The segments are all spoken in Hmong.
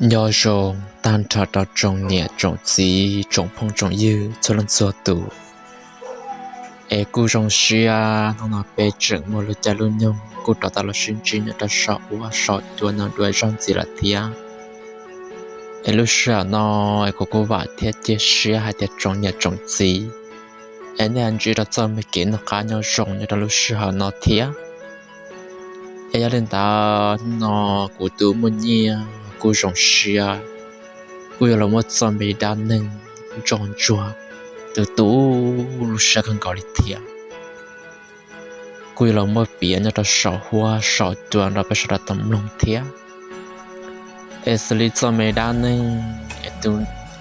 Nyob zoo tag nrho rau tsoom niam tsoom txiv tsoom phooj tsoom ywg txhua leej txhua tus. Es kuj zoo siab hnub no peb tseem muaj lub caij lub nyoog kuj rov tau los sib ntsib nyob rau saum huab saum cua no dua ib zaug ntxiv lawm thiab. Es lub sij hawm no es kuv kuj vam thiab cia siab hais tias tsoom niam tsoom txiv es nej ntsib rau txoj me kev noj qab nyob zoo nyob rau lub sij hawm no thiab. Es yog li ntawd hnub no kuv twb muaj nyiaj kuj zoo siab, kuj yuav los muab txoj me dab neeg ntsoj ntsuag tu tu lub siab kawg nkaus li thiab. Kuj yuav los muab piav nyob rau saum huab saum cua rau peb sawv daws tau mloog thiab. Es xws li txoj me dab neeg es tu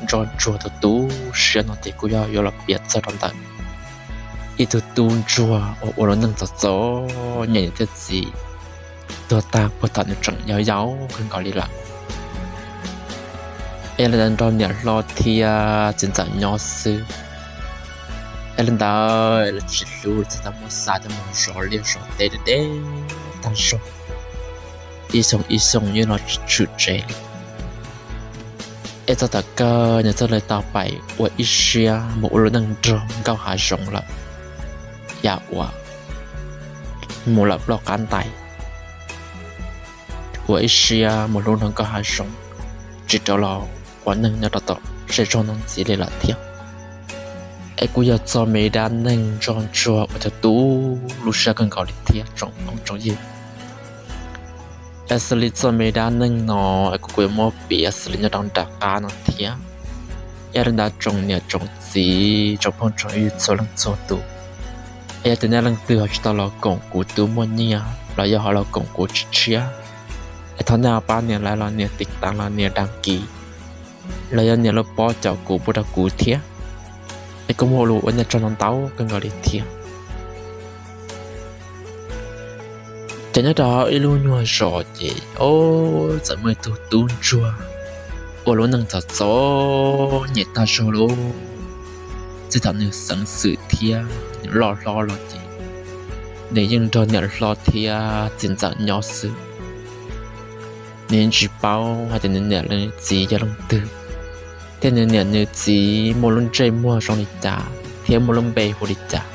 ntsoj ntsuag tu tu siab no ces kuj yog yuav los piav txog rau ntawm ib tug tub ntsuag uas ua lub neej txom txom nyem niam thiab txiv tuag tag puag thaum nws tseem yau yau kawg nkaus li lawm. Es li ntawd nrog niam hlob thiab txiv ntxawm nyob xwb. Es li ntawd los tsis hlub txog tau muab xa coj mus zov liaj zov teb deb deb tag zog, ib xyoo ib xyoo yeej los tsis tshwm tsev li. Es txog thaum kawg nws thiaj li tau pais ua ib siab mus ua lub neej nrog nkauj hav zoov lawm, yam uas mus lawm ploj qab ntais, ua ib siab mus hlub nrog nkauj hav zoov, tsis rov los ua neeg nyob rau tom zej zog no ntxiv li lawm thiab. Es kuj yog txoj me dab neeg ntsoj ntsuag uas tu tu lub siab kawg nkaus li thiab tsoom phooj tsoom ywg. Es xws li txoj me dab neeg no es kuv kuj yuav muab piav xws li nyob rau nram qab no thiab. Yog li ntawd tsoom niam tsoom txiv tsoom phooj tsoom ywg txhua leej txhua tus, es yog tias nej leej twg ho tsis tau los koom kuv twb muaj nyiaj los yog ho los koom kuv tsis tshiab, es thov nej ho pab nias like los nias tiv tas los nias dag kis los yog nias lub pob caum kuv pub rau kuv thiab. Es kuj muaj lus ua nej tsaug ntau ntau kawg nkaus li thiab. Ces nyob rau ib lub nyuag zos ces, o, txawm muaj ib tug tub ntsuag ua lub neej txom txom nyem tag zog lauj. Txij thaum nws xeev xwm thiab nws loj hlob los ces nws yeej nrog niam hlob thiab txiv ntxawm nyob xwb. Nws yeej tsis paub hais tias nws niam nws txiv yog leej twg, thiab nws niam nws txiv muaj lub ntsej muag zoo li cas thiab muaj lub npe hu li cas.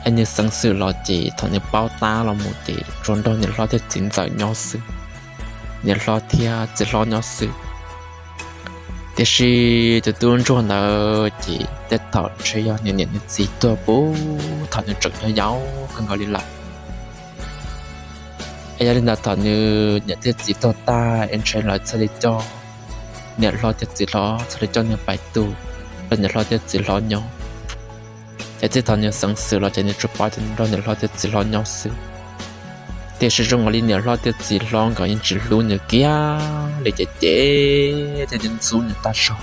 Es nws xeev xwm los ces thaum nws paub tab los mus ces tsuas nrog niam hlob thiab txiv ntxawm nyob xwb, niam hlob thiab txiv hlob nyob xwb. Tiam sis tus tub ntsuag ntawd ces tej thaum ntshe yog nws niam nws txiv tuag puag thaum nws tseem yau yau kawg nkaus li lawm. Es yog li ntawd thaum nws niam thiab txiv tuag tag es ntshe lawv thiaj li coj, niam hlob thiab txiv hlob thiaj li coj nws pais tu rau niam hlob thiab txiv hlob nyob. Ces txij thaum nws xeev xwm los ces nws tsuas paub tias nws nrog niam hlob thiab txiv hlob nyob xwb. Tiam sis zoo nkaus li niam hlob thiab txiv hlob nkawd yeej tsis hlub nws kiag li, ces cem thiab ntxub nws tag zog.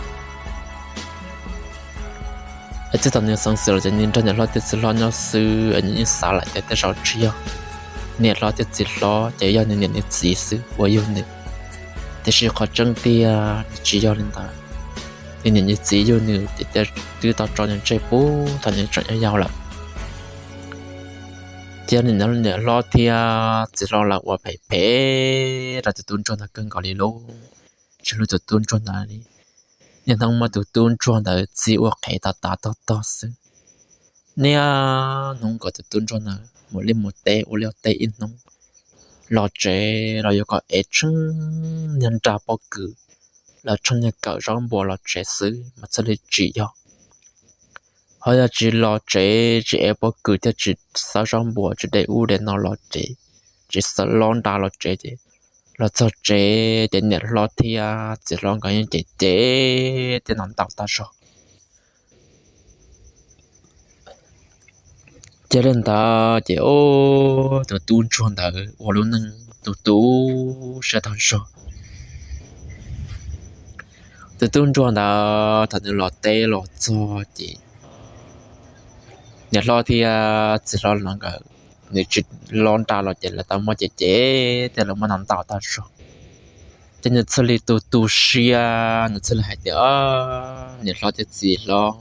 Es txij thaum nws xeev xwm los ces nws nrog niam hlob thiab txiv hlob nyob xwb, es nws yeej xav lawm tias tej zaum tsis yog niam hlob thiab txiv hlob, ces yog nws niam nws txiv xwb uas yug nws. Tiam sis qhov tseeb tiag nws tsis yog li ntawd. Nws niam nws txiv yug nws ces twb tau tso nws tseg puag thaum nws tseem yau yau lawm. Ces yog niam hlob thiab txiv hlob lawv ua phem phem rau tus tub ntsuag ntawd kawg nkaus li lauj, tsis hlub tus tub ntsuag ntawd li. Niaj hnub muab tus tub ntsuag ntawd txib ua qhev tas tas tog tog xwb. Niaj hnub kom tus tub ntsuag ntawd mus liaj mus teb ua liaj teb ib hnub, los tsev los yuav kom ev tsheej niag nra pob kws los tsheej niag kawm zaub npua los tsev xwb mas thiaj li tsim yog. Ho yog tsis los tsev, tsis ev pob kws thiab tsis xawb zaub npua, tsis de ub de no los tsev, tsis xawb lob nra los tsev ces los txog tsev ces niam hlob thiab txiv hlob nkawd yeej cem cem thiab ntaus ntaus tag zog. Ces li ntawd ces tus tub ntsuag ntawd ua lub neej tu tu siab tag zog. Tus tub ntsuag ntawd thaum nws los teb los txog ces niam hlob thiab txiv hlob nkawd, nws tsis lob nra los ces lawv tau muab cem cem thiab lawv muab ntaus ntaus tag zog. Ces nws thiaj li tu tu siab, nws thiaj li hais tias, niam hlob thiab txiv hlob,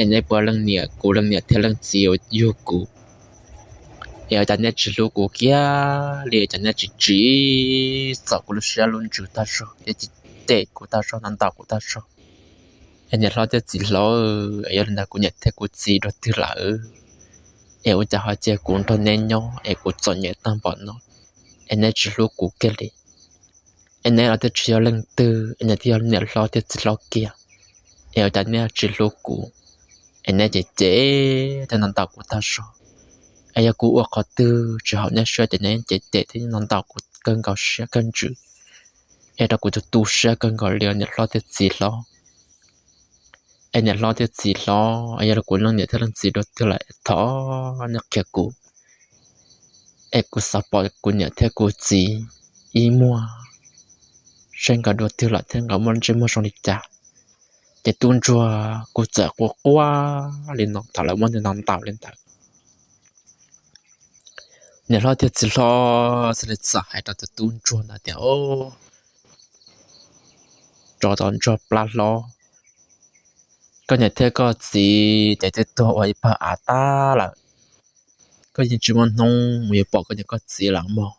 es neb puas leej niam kuv leej niam thiab leej txiv uas yug kuv? Es ua cas neb tsis hlub kuv kiag li, ua cas neb tsis tsim txom kuv lub siab lub ntsws tag zog, thiab tsis cem kuv tag zog, ntaus kuv tag zog? Es niam hlob thiab txiv hlob, es yog li ntawd kuv niam thiab kuv txiv dua twg lawm? Es ua cas ho cia kuv nrog neb nyob es kuv txom nyem tag npaum no, es neb tsis hlub kuv kiag li? Es neb los twb tsis yog leej twg, es neb twb yog niam hlob thiab txiv hlob kiag, es ua cas neb tsis hlub kuv? Es neb cem cem thiab ntaus ntaus kuv tag zog. Es yog kuv ua qhov twg tsis haum neb siab ces neb cem cem thiab ntaus ntaus kuv kawg nkaus siab kawg ntsws, es rau kuv tu tu siab kawg nkaus li niam hlob thiab txiv hlob. Es niam hlob thiab txiv hlob, es yog li kuv leej niam thiab leej txiv dua twg lawm, thov neb qhia kuv, es kuv xav pom kuv niam thiab kuv txiv ib muag seb nkawd dua twg lawm thiab nkawd muaj ntsej muag zoo li cas. Ces tub ntsuag kuj txawm quaj quaj li no thaum lawv muab nws ntaus ntaus li ntawd. Niam hlob thiab txiv hlob thiaj li txawm hais rau tus tub ntsuag ntawd tias, Tsov tom ntsuag plab hlob, koj niam thiab koj txiv ces twb tuag ua ib pawg av tag lawm. Koj yeej tsis muaj hnub mus yuav pom koj niam koj txiv lawm mog.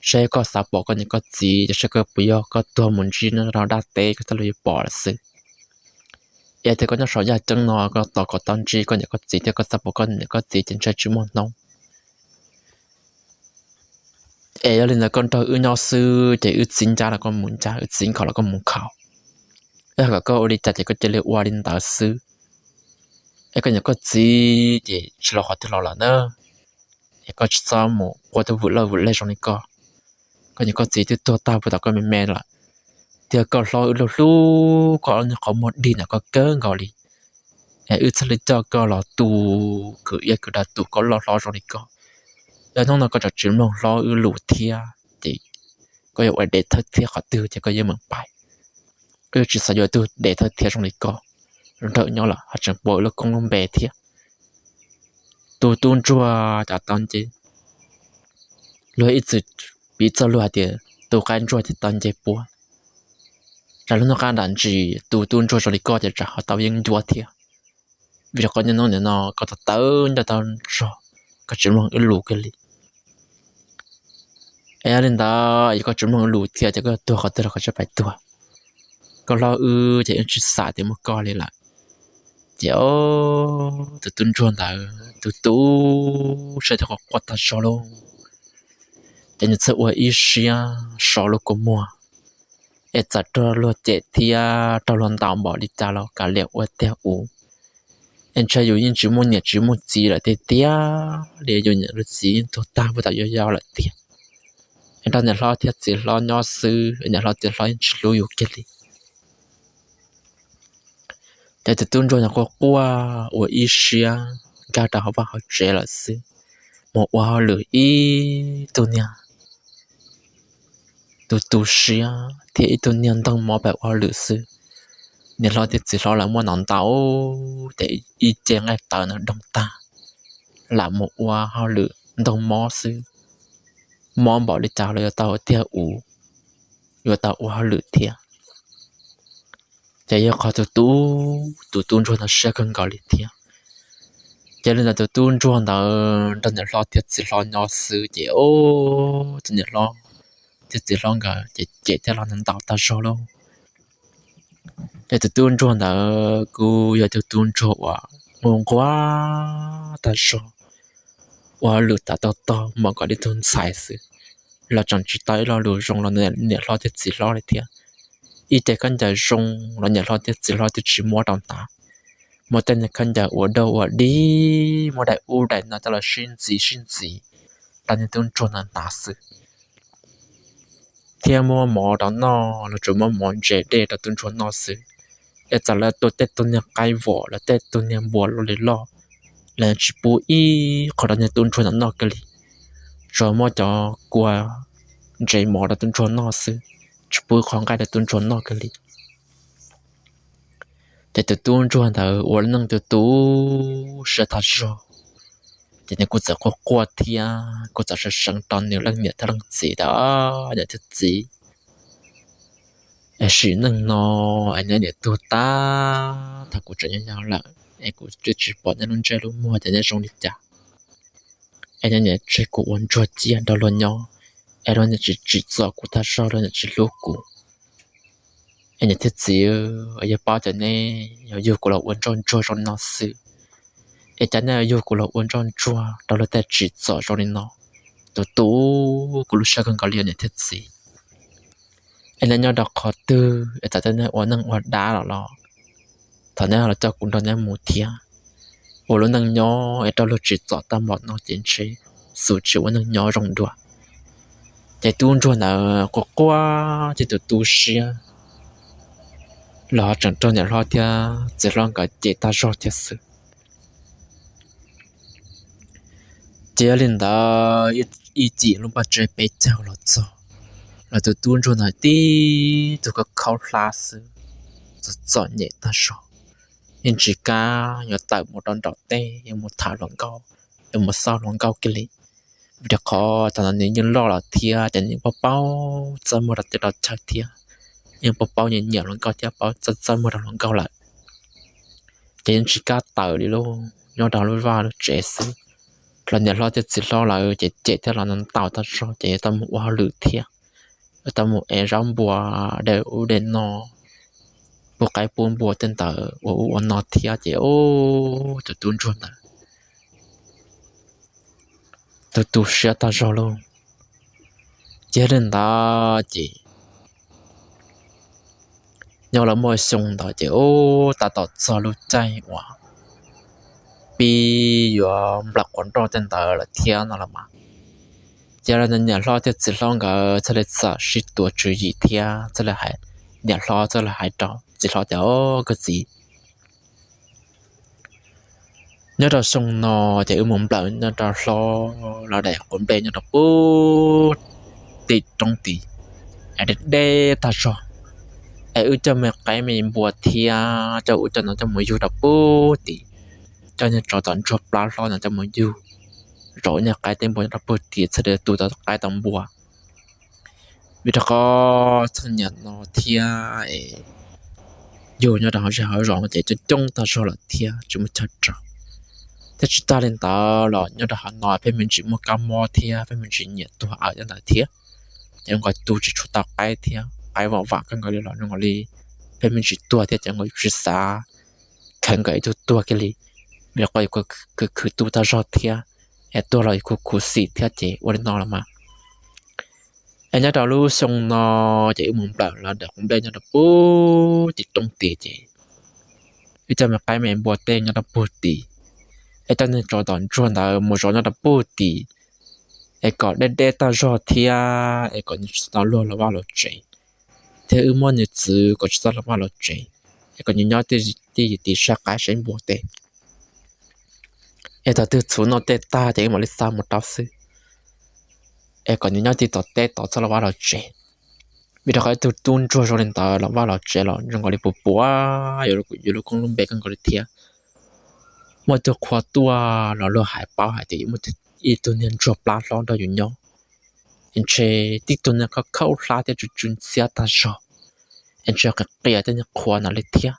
Seb koj xav pom koj niam koj txiv ces seb koj puas yog koj tuag mus ntsib nyob rau dab teb koj thiaj li yuav pom lawm xwb. Es tias koj nyob saum yaj ceeb no koj tos kom tau ntsib koj niam koj txiv thiab koj xav pom koj niam koj txiv ces ntshe tsis muaj hnub. Es yog li ntawd koj nrog wb nyob xwb ces wb txiv ncaj los koj mus ncaj, wb txiv nkhaus los koj mus nkhaus. Yog kom koj ua li cas ces koj cia li ua li ntawd xwb. Es koj niam koj txiv ces tsis los qhov twg los lawm na. Es koj tsis txhob mus quaj tuaj vwm loj vwm lej zoo li koj. Koj niam koj txiv twb tuag tag puag tom koj me me lawm. Tiag koj hlob wb hlub hlub koj ob niag qhov muag dig ntawm koj kawg nkaus li. Es wb thiaj li coj koj los tu kwv iab kwv dag tu koj loj hlob zoo li koj. Yog hnub no koj tseem tsis mloog hlob wb lus thiab ces koj yuav ua dev thawj thiab qhov twg ces koj yeej meem pais. Wb tsis xav yuav tus dev thawj thiab zoo li koj nrog nyob lawm ho tseem puas wb lub koob lub npe thiab. Tus tub ntsuag ces tau nce, luag ib txwm piv txog luag hais tias tus qaib ntsuag ces tau nce puab. Tsam lub hnub qab nram ntsis tus tub ntsuag zoo li koj ces tsam ho tau yeeb ncuab thiab. Vim rau qhov niaj hnub nim no koj tau tawv ncauj tau ntsog, koj tsis mloog wb lus kiag li. Es yog li ntawd yog koj tsis mloog wb lus thiab ces koj tuag qhov twg los koj tsis pais tuag. Koj hlob wb ces wb tsis xav tias muaj koj li lawm. Ces tus tub ntsuag ntawd tus tub siab thiaj quaj quaj tag zog lauj. Ces nws txawj ua ib siab so lub kua muag, es txawm raug luag cem thiab raug luag ntaus npaum li cas los kav liam ua tiag us. Es ntshe yus yeej tsis muaj niam tsis muaj txiv lawm tiag tiag li, yus niam yus txiv yeej tuag tag puag thaum yau yau lawm tiag. Es nrog niam hlob thiab txiv hlob nyob xwb, niam hlob txiv hlob yeej tsis hlub yus kiag li. Ces tus tub ntsuag no quaj quaj ua ib siab nkag rau hauv vaj hauv tsev lawm xwb, mus ua hauj lwm ib tug niag tu tu siab thiab ib tug niag ntoog mob pem ua hauj lwm xwb. Niam hlob thiab txiv hlob lawv muab ntaus ntaus, ces ib ce nqaij tawv nws doog tag, lam mus ua hauj lwm ntoog mob xwb. Mob npaum li cas los yuav tau tiag us, yuav tau ua hauj lwm thiab. Ces yog qhov tus tub, tus tub ntsuag no siab kawg nkaus li thiab. Ces li ntawd tus tub ntsuag ntawd nrog niam hlob thiab txiv hlob nyob xwb ces tus niam hlob thiab txiv hlob nkawd ces cem thiab los ntaus tag zog lauj. Ces tus tub ntsuag ntawd kuj yog tus tub ntsuag uas nquag nquag tag zog, ua hauj lwm tas tog tog npaum nkaus li tug ntxhais xwb, los tseem tsis tau ib lo lus zoo los niam hlob thiab txiv hlob li thiab. Ib ce khaub ncaws zoo los niam hlob thiab txiv hlob twb tsis muab rau hnav. Muab tej niag khaub ncaws ua dog ua dig, muab daim ub daim no coj los sib ntxiv sib ntxiv rau niag tub ntsuag ntawd hnav xwb. Thiab muab mov rau noj los tsuas muab mov ntse dej rau tub ntsuag noj xwb. Es txawm lawv tua tej tug niag qaib vom los tej tug niag npua loj li loj, lawv tsis pub ib qho rau niag tub ntsuag ntawd noj kiag li. Tsuas muab cov kua ntse mov rau tub ntsuag noj xwb, tsis pub qhov nqaij rau tub ntsuag noj kiag li. Ces tus tub ntsuag ntawd ua neej tu tu siab tag zog, ces nws kuj txawm quaj quaj thiab kuj txawm seev seev rau nws leej niam thiab leej txiv tias, Niam thiab txiv, es sim neej no es neb niam tuag tag thaum kuv tseem yau yau lawm, es kuv twb tsis pom neb lub ntsej lub muag ces neb zoo li cas? es neb niam tseg kuv ua ntsuag cia nrog luag nyob, es luag niam tsis tsim txom kuv tag zog, luag niam tsis hlub kuv. Es niam thiab txiv, yog paub tias neb yuav yug kuv los ua ntsoj ntsuag zoo li no xwb, es cas neb yuav yug kuv los ua ntsoj ntsuag rau luag tej tsim txom zoo li no? Tus tu kuv lub siab kawg nkaus li niam thiab txiv. Es neb nyob rau qhov twg es txawm tias neb ua neej ua dab los los, thov neb los coj kuv nrog neb mus thiab. Ua lub neej nyob es rau luag tsim txom tag npaum no ces ntshe xum tsis ua neej nyob zoo dua. Ces tub ntsuag ntawd quaj quaj ces tus tu siab los ho tseem raug niam hlob thiab txiv hlob nkawd cem tag zog thiab xwb. Ces yog li ntawd, ib cim lub npaj tsev peb caug los txog, los tus tub ntsuag ntawd tib tug khaub khaub hlab xwb, txom txom nyem tag zog, yeej tsis kam yuav tawm mus rau nraum teb yuav mus tham hluas nkauj, yuav mus xauj hluas nkauj kiag li. Vim rau qhov thaum ntawd nws yeej loj lawm thiab ces nws yeej paub paub txawj muag rau teb rau chaw thiab, yeej paub paub nyiam nyiam hluas nkauj thiab paub txawj txawj muag rau hluas nkauj lawm. Ces yeej tsis kam tawm li lauj, nyob rau lub vaj lub tsev xwb. Los niam hlob thiab txiv hlob lawv ces cem thiab los ntaus tag zog ces yuav tau mus ua hauj lwm thiab, yuav tau mus ev zaub npua, de ub de no, pub qaib pub npua tej ntawd ua ub ua no thiab ces tus tub ntsuag ntawd tus tu siab tag zog lauj. Ces li ntawd ces nyob los muaj xyoo ntawd ces ub, tab tom txog lub caij uas pib yuav nplawm quav nroj tej ntawd lawm thiab no los mas, ces niam hlob thiab txiv hlob nkawd thiaj li txawm sib tuav tswv yim thiab thiaj li hais, niam hlob thiaj li hais rau txiv hlob tias, Au, koj txiv, nyob rau xyoo no ces wb mus nplawm nyob rau hlob los daim quav nplej nyob rau pem tim roob tid, es deb deb tag zog, es wb coj me qaib me npua thiab coj ub coj no coj mus yug rau pem tid, coj niag tsov tom ntsuag plab hlob no coj mus yug, zov niag qaib tej npua nyob rau pem tid, txhaj li tu tau qaib tau npua. Vim rau qhov txog niam no thiab es yug nyob rau hauv zej hauv zos no ces coob coob tag zog lawm thiab tsis muaj chaw rau. Thiab tsis tag li ntawd los nyob rau hauv no pheej me ntsis muaj kab mob thiab pheej me ntsis nyiam tuag awm tej ntawd thiab. Ces zoo nkaus tu tsis tshua tau qaib thiab, qaib vam vam kawg nkaus li los zoo nkaus li pheej me ntsis tuag thiab ces zoo nkaus tsis xav kheev kom ib tug tuag kiag li, vim rau qhov yus khwv khwv tu tag zog thiab, es tuag los yus kuj khuv xim thiab ces ua li no los mas. Es nyob rau lub xyoo no ces wb mus nplawm los daim quav nplej nyob rau pem tim roob tid ces wb coj me qaib me npua tej nyob rau pem tid, es coj niag tsov tom ntsuag ntawd mus zov nyob rau pem tid, es kom deb deb tag zog thiab es kom nws tsis txhob tau luag los vaj los tsev, thiab wb muab nws txwv kom tsis txhob los vaj los tsev, es kom nws nyob tij tim saib qaib saib npua tej. Es thaum twg txhuv noj tej tag ces wb mam li xa mus rau xwb, es kom nws nyob tij tom teb tod txhob los vaj los tsev. Vim rau qhov ib tug tub ntsuag zoo li ntawd los vaj los tsev los zoo nkaus li puas puas yuav yus lub koob lub npe kawg nkaus li thiab. Muaj ib tug qhua tuaj los luag hais paub hais tias yuav muaj ib tug niag ntsuag plab hlob nrog yus nyob, es ntshe tib tug niag khaub khaub hlab thiab tsw tsw ntxhiab tag zog, es ntshe qias qias tej niag qhua ntawd li thiab.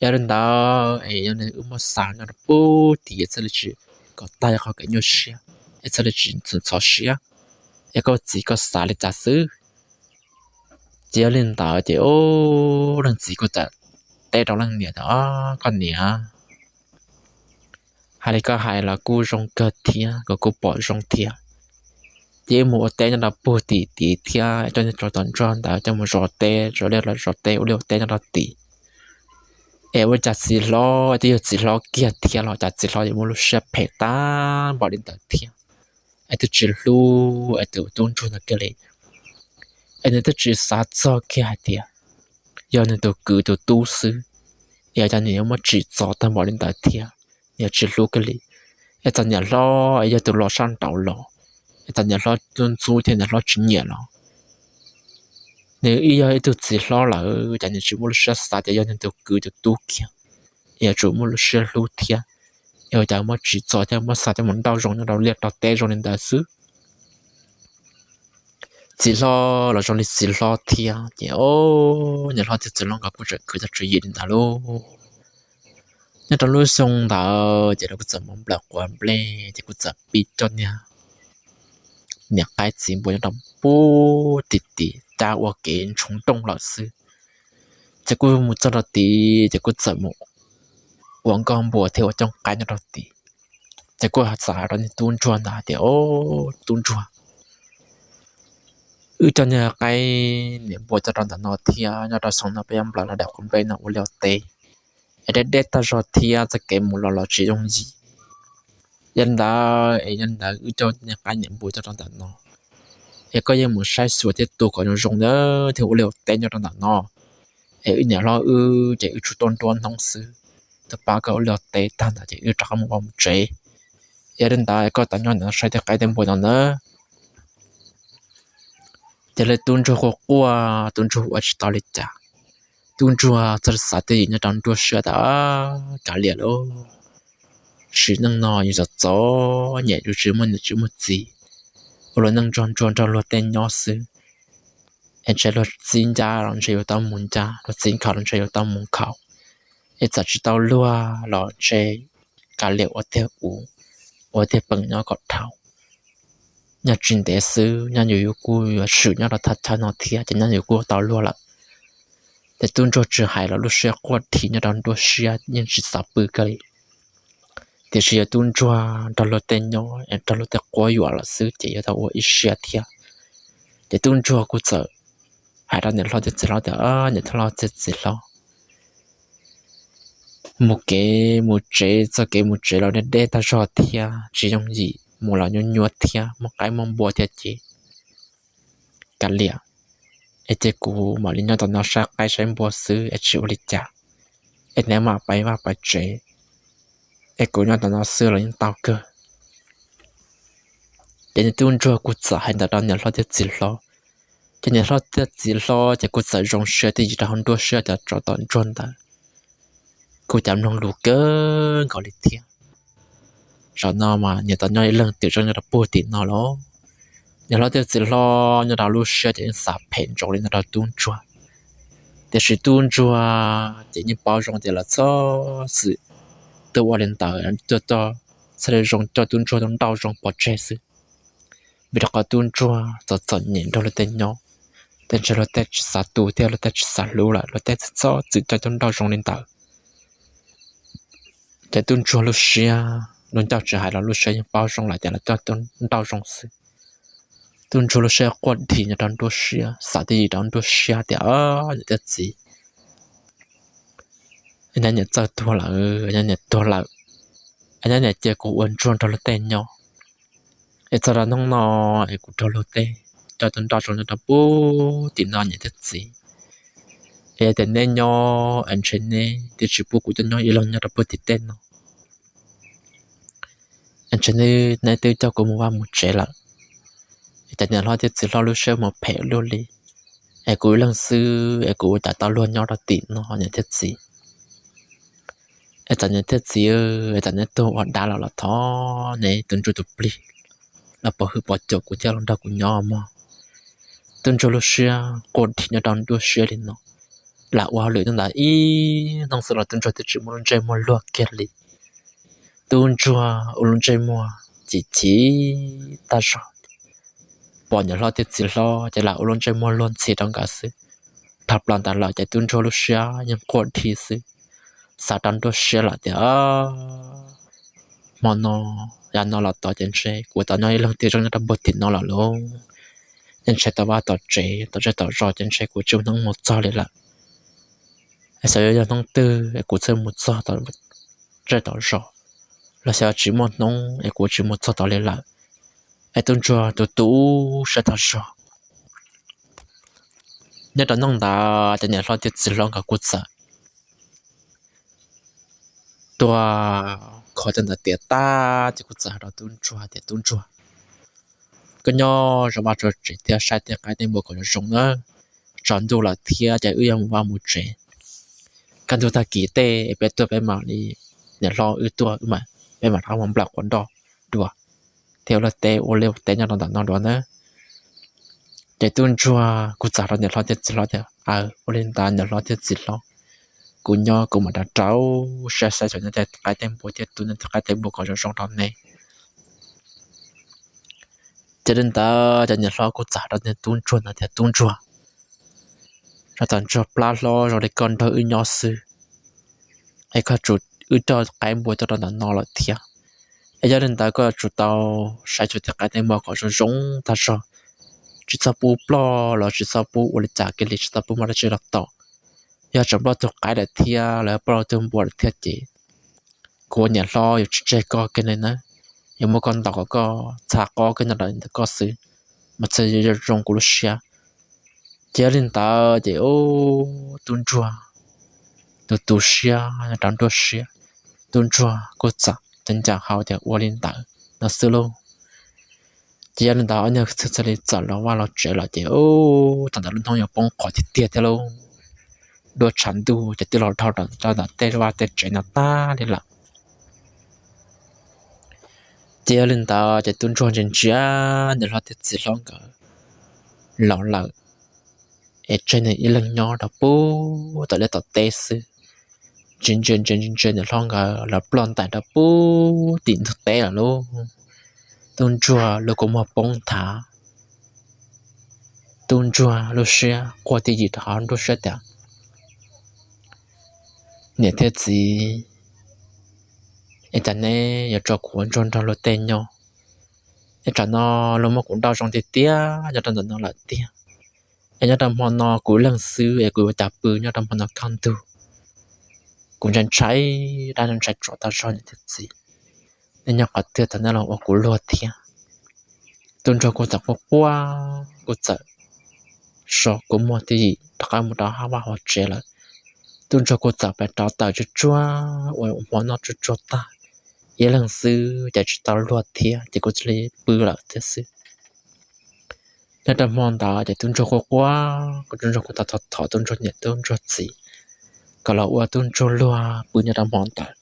Yog li ntawd es yog li wb muab xa nyob rau pem tid es txhaj li tsis kom tag qhov kev nyuaj siab, es txhaj li tsis ntxhov siab, es koj txiv koj xav li cas xwb. Ces yog li ntawd ces leej txiv kuj txawm teb rau leej niam tias, Koj niam, hais li koj hais los kuj zoo kawg thiab, kuv kuj pom zoo thiab. Ces wb mus ua teb nyob rau pem tid tid thiab coj niag tsov tom ntsuag ntawd coj mus zov teb, zov liaj los zov teb, ua liaj ua teb nyob rau tid. Es ua cas txiv hlob twb yog txiv hlob kiag thiab los cas txiv hlob yuav muaj lub siab phem tag npaum li ntawd thiab, es twb tsis hlub es tus tub ntsuag ntawd kiag li. Es nws twb tsis xav txog kiag hais tias yog nws tus kwv tus tub xwb, es ua cas nws yuav muaj tsim txom tag npaum li ntawd thiab, nws yuav tsis hlub kiag li. Es txog niam hlob es yog tus los sab nraud los, es txog niam hlob ntxub ntxub thiab niam hlob tsis nyiam los, nws ib yog ib tug txiv hlob lawm ces nws tsis muaj lub siab xav tias yog nws tus kwv tus tub kiag, es yuav tsum muaj lub siab hlub thiab, es ua cas muab tsim txom thiab muab xa coj mus nrauj zoov nyob rau liaj rau teb zoo li ntawd xwb. Txiv hlob los zoo li txiv hlob thiab ces niam hlob thiab txiv hlob nkawd kuj tseem khwv tau tswv yim li ntawd lauj. Nyob rau lub xyoo ntawd ces kuv txawm mus nplawm quav nplej ces kuv txawm pib coj niag niam qaib txiv npua nyob rau pub tim tim cab ua kev ntshoov rooj lawm xwb. Ces kuv mus txog rau tid ces kuv txawm mus ua nkoj npua thiab ua cooj qaib nyob rau tid. Ces kuv txawm hais rau niag tub ntsuag ntawd hais tias, Au, tub ntsuag, wb coj niag qaib niam npua coj rau ntawm no thiab nyob rau xyoo no peb yuav nplawm los dam quav nplej no ua liaj ua teb es deb deb tag zog thiab txoj kev mus los los tsis yooj yim. Yog li ntawd es yog li ntawd wb coj niag qaib niam npua coj rau ntawm no es koj yeej mus saib xyuas thiab tu kom zoo zoo nawb thiab ua liaj ua teb nyob rau ntawm no. Es wb niam hlob wb ces wb tsuas tuaj nruab hnub xwb, twb pab koj ua liaj ua teb tag ntawd ces wb rov qab mus vaj mus tsev. Yog li ntawd koj tau nyob ntawm no saib tej qaib tej npua no nawb. Ces lawv tub ntsuag quaj quaj, tub ntsuag ua tsis tau li cas. Tub ntsuag txawm xav twj ywm nyob rau nruab siab tias, Kav liam lauj, sim neej no yus txom txom nyem yus tsis muaj niam tsis muaj txiv, ua luag neej nrog ntsuag nrog luag tej nyob xwb. Es ntshe luag txib ncab los ntshe yuav tau mus ncab, luag txib nkhaus los ntshe yuav tau mus nkhaus. Es txawm tsis tau luag los ntshe kav liam ua tiag ua, ua tiag peem nyob kom dhau. Nyob tsis ntev xwb nyob yus yuav kuj yuav swm nyob rau thaj chaw no thiab ces nyob yus kuj tau luag lawm. Ces tub ntsuag tsis hais los lub siab quaj dhi nyob rau nruab siab yeej tsis xav pw kiag li. Tiam sis yog tub ntsuag nrog luag tej nyob es nrog luag tej quab yuam lawm xwb ces yuav tau ua ib siab thiab. Ces tub ntsuag kuj txawm hais rau niam hlob thiab txiv hlob tias, Niam hlob thiab txiv hlob, mus kev mus tsev, txoj kev mus tsev los deb deb tag zog thiab tsis yooj yim, mus los nyuaj nyuaj thiab muaj qaib muaj npua thiab ces kav liam, es cia kuv mam li nyob tom no saib qaib saib npua xwb es tsis ua li cas, es neb mam pais vaj pais tsev, es kuv nyob tom no xwb los yeej tau kawg. Ces niag tub ntsuag kuj txawm hais ntawd rau niam hlob thiab txiv hlob. Ces niam hlob thiab txiv hlob ces kuj txawm zoo siab twj ywm rau hauv nruab siab cov tsov tom ntsuag ntawd, kuj cas mloog lus kawg nkaus li thiab. Zaum no mas niam tau nyob ib leeg twm tseeb nyob rau puag tim no los. Niam hlob thiab txiv hlob nyob rau lub siab ces yeej xav phem ntsoov li no rau tub ntsuag. Tiam sis tub ntsuag ces yeej paub zoo tias lawv txhob txwm tuaj ua li ntawd, tuaj coj, txhaj li zoo coj tub ntsuag tuaj nrauj zoov pov tseg xwb. Vim rau qhov tub ntsuag txom txom nyem nrog luag tej nyob, tej ntshe luag tej tsis xav tu thiab luag tej tsis xav hlub lawm, luag tej txhob txwm coj tuaj nrauj zoov li ntawd. Ces tub ntsuag lub siab, lub ncauj tsis hais los lub siab yeej paub zoo lawm tias lawv coj tuaj nrauj zoov xwb. Tub ntsuag lub siab quaj dhi nyob rau nruab siab, xav twj ywm rau nruab siab tias, Niam thiab txiv, nyob niam txawj tuag lawm, nyob niam tuag lawm, nyob niam cia kuv ua ntsuag nrog luag tej nyob. Es txog rau hnub no es kuv raug luag tej coj tuaj nrauj zoov nyob rau puag tim no niam thiab txiv. Es yog tias neb nyob es ntshe neb twb tsis pub kuv coj nyob ib leeg nyob rau puag tim tej no. Es ntshe neb twb coj kuv mus vaj mus tsev lawm. Es cov niam hlob thiab txiv hlob lub siab mus phem luaj li. Es kuv ib leeg xwb es kuv ua cas tau luag nyob rau tim no niam thiab txiv. Es txawm niam thiab txiv, es txawm neb tuag ua dab los los thov neb tus ntsuag tus plig los pov hwm pov cuam kuv thiab los nrog kuv nyob mog. Tub ntsuag lub siab quaj dhi nyob rau nruab siab li no. Lam ua hauj lwm ntawd ib hnub xwb los tub ntsuag twb tsis muaj lub ntsej muag luag kiag li. Tub ntsuag ua lub ntsej muag chim chim tag zog. Pom niam hlob thiab txiv hlob ces lam ua lub ntsej muag luag ntxhi rau nkawd xwb. Dhau plaws ntawd lawm ces tub ntsuag lub siab yeej quaj dhi xwb. Xav rau nruab siab lawm tias, hmo no, yav no los tod ces ntshe kuv tau nyob ib leeg twm tseeb nyob rau puag tim no lawm lauj. Ces ntshe tom vaj tom tsev tom zej tom zos ces ntshe kuv tsis muaj hnub mus txog li lawm. Es xyov yuav yog hnub twg es kuv thiaj mus txog tom zej tom zos, los xyov tsis muaj hnub es kuv tsis mus txog tod li lawm. Es tub ntsuag tu tu siab tag zog. Nyob rau hnub ntawd ces niam hlob thiab txiv hlob nkawd kuj txawm tuaj kho cov ntawd tiav tag ces kuj txawm hais rau tub ntsuag tias, Tub ntsuag, koj nyob zov vaj zov tsev thiab saib tej qaib tej npua kom zoo zoo nawb. Tsaus ntuj lawm thiab ces wb yuav mus vaj mus tsev. Kaj ntug tag kis tej peb tuaj peb mam li, niam hlob wb tuaj peb mam rov qab mus nplawm quav nroj dua thiab ua luag teb ua liaj ua teb nyob rau ntawm no dua nawb. Ces tub ntsuag kuj txawm hais rau niam hlob thiab txiv hlob tias, Aws, ua li ntawd niam hlob thiab txiv hlob, kuv nyob kuv mam rau rau siab saib xyuas nyob tej qaib tej npua thiab tu nyob tej qaib tej npua kom zoo zoo rau nej. Ces li ntawd cov niam hlob kuj txawm rau niag tub ntsuag ntawd tias, Tub ntsuag, tsam ntsuag plab hlob zoo li koj nrog wb nyob xwb, es koj tsum wb coj qaib npua coj rau ntawm no lawm thiab. Es yog li ntawd koj tsum tau saib xyuas tej qaib tej npua kom zoo zoo tag zog, tsis txhob pub ploj los tsis txhob pub ua li cas kiag li, tsis txhob pub muab dab tsi los tom. Yog tseem ploj tug qaib lawm thiab los ploj tug npua lawm thiab ces kuv ua niam hlob yuav tsis tseg koj kiag li na, yuav muab koj ntaus kom koj txha qob kiag nyob rau ntawm koj xwb, mas thiaj yuav zoo kuv lub siab. Ces yog li ntawd ces ub, tub ntsuag tu tu siab nyob rau nruab siab, tub ntsuag kuj txawm ncaws ncaws hau tias ua li ntawd no xwb lauj. Ces yog li ntawd ob niag thiaj li txawm los vaj los tsev lawm ces ub, thaum ntawd lub hnub yuav poob qho tiag tiag thiab lauj. Dua tshav ntuj ces twb los dhau rau ntawm tej vaj tej tsev no tag li lawm. Ces yog li ntawd ces tub ntsuag ntsia ntsia niam hlob thiab txiv hlob nkawd laus lawm, es tseg nws ib leeg nyob rau pub tom liaj tom teb xwb. Ntsia ntsia ntsia ntsia niam hlob nkawd los ploj ntais rau pub tim ntug teb lawm lauj. Tub ntsuag lub kua muag poob nthav, tub ntsuag lub siab quaj twj ywm rau hauv nruab siab tias, Niam thiab txiv, es cas neb yuav tso kuv ua ntsuag nrog luag tej nyob? Es tsam no luag muab kuv nrauj zoo tiag tiag nyob rau ntawm no lawm tiag. Es nyob rau hmo no kuv ib leeg xwb es kuv yuav ua cas pw nyob rau hmo no kaj ntug? Kuv ntshai ntshai dab ntshai tsov tag zog niam thiab txiv. Nej nyob qhov twg thaum nej los ua kuv luag thiab? Tub ntsuag kuj txawm quaj quaj, kuj txawm so kua muag twj ywm rov qab mus rau hauv vaj hauv tsev lawm. Tub ntsuag kuj txawm pais rauv taws tsuag tsuag ua hmo noj tsuag tsuag tag, ib leeg xwb ces tsis tau luag thiab ces kuj cia li pw lawm thiab xwb. Nyob rau hmo ntawd ces tub ntsuag quaj quaj, tub ntsuag kuj tau thov thov tub ntsuag niam tub ntsuag txiv kom los ua tub ntsuag luag pw nyob rau hmo ntawd,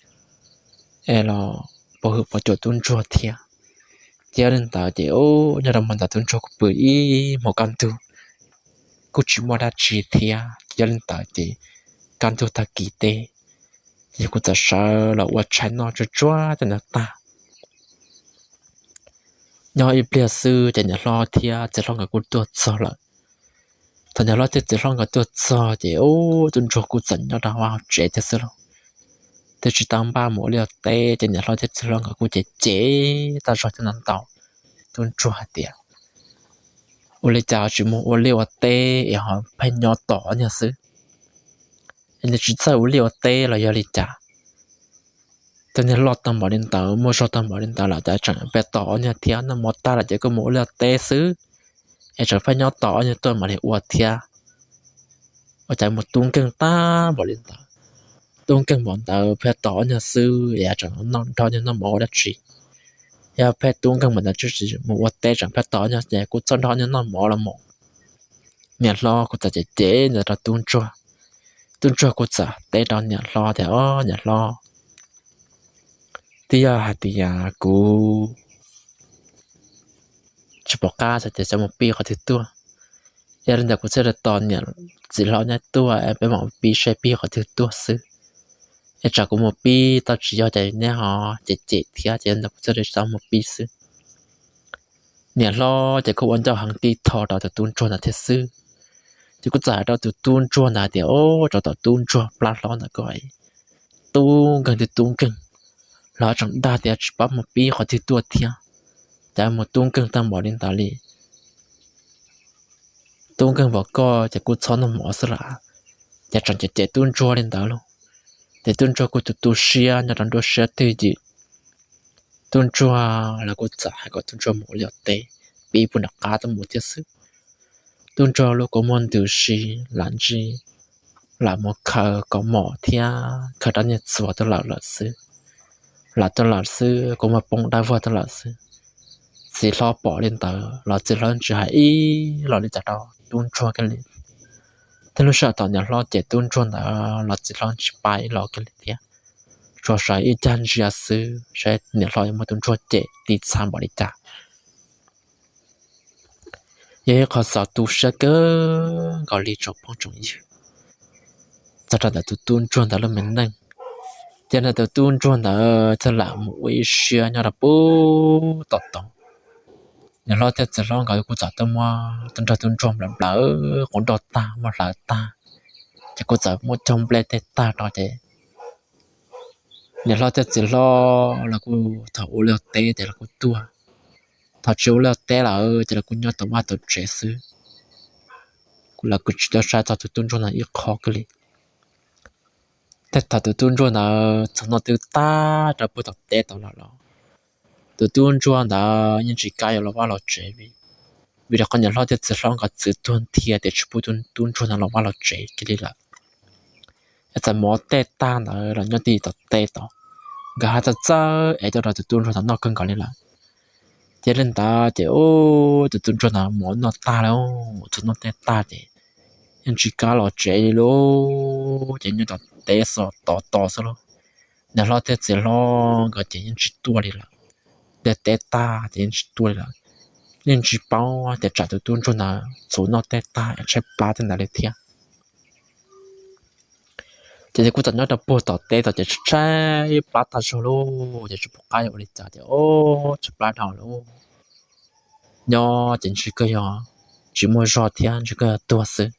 es los pov hwm pov cuam tub ntsuag thiab. Ces yog li ntawd ces nyob rau hmo ntawd tub ntsuag kuj pw ib hmos kaj ntug, kuj tsis muaj dab tsi thiab. Ces yog li ntawd ces kaj ntug tag kis teb, ces kuj txawm sawv los ua tshais noj tsuag tsuag cov ntawd tag. Nyob ib pliag xwb ces niam hlob thiab txiv hlob nkawd kuj tuaj txog lawm. Thaum niam hlob thiab txiv hlob nkawd tuaj txog ces ub, tub ntsuag kuj txawm nyob rau hauv tsev thiab xwb lauj. Twb tsis tau npaj mus ua liaj ua teb ces niam hlob thiab txiv hlob nkawd kuj cem cem tag zog thiab ntaus ntaus tub ntsuag hais tias, ua li cas tsis mus ua liaj ua teb es ho pheej nyob tos niag xwb? Es nws tsis txawj ua liaj ua teb los yog li cas? Tus niag loj tag npaum li ntawd, muaj zog tag npaum li ntawd lawm cas tseem pheej tos niag thiab, noj mov tag lawm ces kuj mus ua liaj ua teb xwb, es tseem pheej nyob tos niag tuaj mam li ua thiab. Ua cas mus tub nkeeg tag npaum li ntawd, tub nkeeg npaum ntawd pheej tos niag xwb es tseem nrog niag noj mov ua dab tsi? Yog pheej tub nkeeg npaum ntawd tsis mus ua teb tseem pheej tos niag ces kuj txhob nrog niag noj mov los mus. Niam hlob kuj txawm cem cem ntawd rau tub ntsuag. Tub ntsuag kuj txawm teb rau niam hlob tias, Au niam hlob, twb yog hais tias kuv tsis pom qab xyov ces xyov mus pib qhov twg tuaj. Yog li ntawd kuv thiaj li tos niam txiv hlob neb tuaj es peb mam pib seb pib qhov twg tuaj xwb. Es tsam kuv mus pib tau tsis yog ces neb ho cem cem thiab, ces yog li ntawd kuv thiaj li tsis tau mus pib xwb. Niam hlob ces kuj ua ncauj heev tib tho rau tus tub ntsuag ntawd thiab xwb. Ces kuj txawm hais rau tus tub ntsuag ntawd tias, Au, tsov tom tub ntsuag plab hlob ntawd koj, tub nkeeg twb tub nkeeg, los tseem dag tias tsis paub mus pib qhov twg tuaj thiab. Cas mus tub nkeeg tag npaum li ntawd li? Tub nkeeg npaum koj ces kuj txhob noj mov xwb lawm, ces tseem cem cem tub ntsuag li ntawd lauj. Ces tub ntsuag kuj tu tu siab nyob rau nruab siab twj ywm. Tub ntsuag los kuj txawm hais kom tub ntsuag mus ua liaj ua teb, pib puag nram qab tuaj mus thiab xwb. Tub ntsuag lub kua muag ntws si, lam ntsib, lam mus khaws kaus mom thiab khaws rab niag txuas tuaj lawm lawm xwb. Lam tuaj lawm xwb, kua muag poob dawb vog tuaj lawm xwb. Txiv hlob pom li ntawd los txiv hlob tsis hais ib los li cas rau tub ntsuag kiag li. Thiab lub sij hawm thaum niam hlob cem tub ntsuag ntawd los txiv hlob tsis pab ib los kiag li thiab, tsuas sawv ib cag ntsia xwb saib niam hlob yuav muab tub ntsuag cem tib txha npaum li cas. Yog ib qho xaus tu siab kawg nkaus li tsoom phooj tsoom ywg. txog rau ntawm tus tub ntsuag ntawd lub me neej. Ces ntawm tus tub ntsuag ntawd thiaj lam mus ua ib siab nyob rau pub tom tod. Niam hlob thiab txiv hlob nkawd kuj txawm tuaj muab tub nrog tub ntsuag nplawm nplawm quav nroj tag muab hlawv tag, ces kuj txawm muab cog nplej tej tag rau ces niam hlob thiab txiv hlob los kuj thaum ua liaj teb ces los kuj tuaj, thaum tsis ua liaj teb lawm ces los kuj nyob tom vaj tom tsev xwb. Kuj los kuj tsis tau saib txog tus tub ntsuag ntawd ib qho kiag li. Tej thaum tus tub ntsuag ntawd txog noj twb tag rau puag tom teb tod los los, tus tub ntsuag ntawd yeej tsis kam yuav los vaj los tsev li, vim rau qhov niam hlob thiab txiv hlob nkawd txwv tuag nthi tias tsis pub tus tub ntsuag ntawd los vaj los tsev kiag li lawm. Es txawm mov tej tag ntawd los nyob tib tom teb tod, nkawd haj txawj txawj es coj rau tus tub ntsuag ntawd noj kawg nkaus li lawm. Ces li ntawd ces tus tub ntsuag ntawd mov noj tag lawm, txog noj tej tag ces yeej tsis kam los tsev li lauj, ces nyob tom teb xwb tod tod xwb lauj. Niam hlob thiab txiv hlob nkawd ces yeej tsis tuaj li lawm, tej teb tag ces yeej tsis tuaj li lawm. Yeej tsis paub tias tsam tus tub ntsuag ntawd txhuv noj tej tag es tshaib plab tej ntawd li thiab. Ces kuj txawm nyob rau puag tom teb tod ces tshaib plab tag zog lauj, ces tsis pom qab yuav ua li cas ces o, tshaib plab dhau lauj. Nyob ces ntshe kuj yog tsis muaj zog thiab ntshe kuj yog tuag xwb,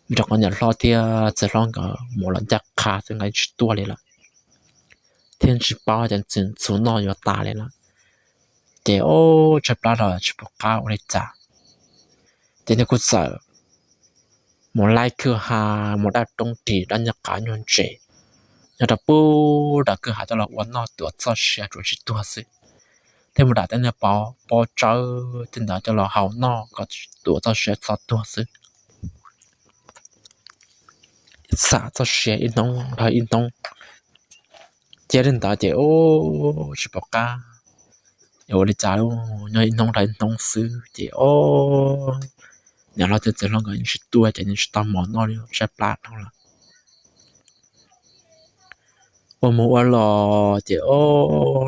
vim rau qhov niam hlob thiab txiv hlob nkawd mus los ncaj qha xwb nkawd tsis tuaj li lawm, thiab tsis paub tias txhuv noj yuav tas li lawm. Ces o, tshaib plab dhau tsis pom qab ua li cas. Ces nws kuj txawm mus laij kwj ha, mus dab roob ris dab nyuag qav nyuag ntses nyob rau pub nram kwj ha coj los ua noj tuav txoj sia tsuav tsis tuag xwb, thiab mus dam tej niag pob tsawb tej ntawd coj los hau noj kom tuav txoj sia txhob tuag xwb. Xam txoj sia ib hnub dhau ib hnub. Ces li ntawd ces o, tsis pom qab yuav ua li cas lauj, nyob ib hnub dhau ib hnub xwb ces o, niam hlob thiab txiv hlob nkawd yeej tsis tuaj ces nws tsis tau mov noj li, tshaib plab dhau lawm. Ua mus ua los ces o,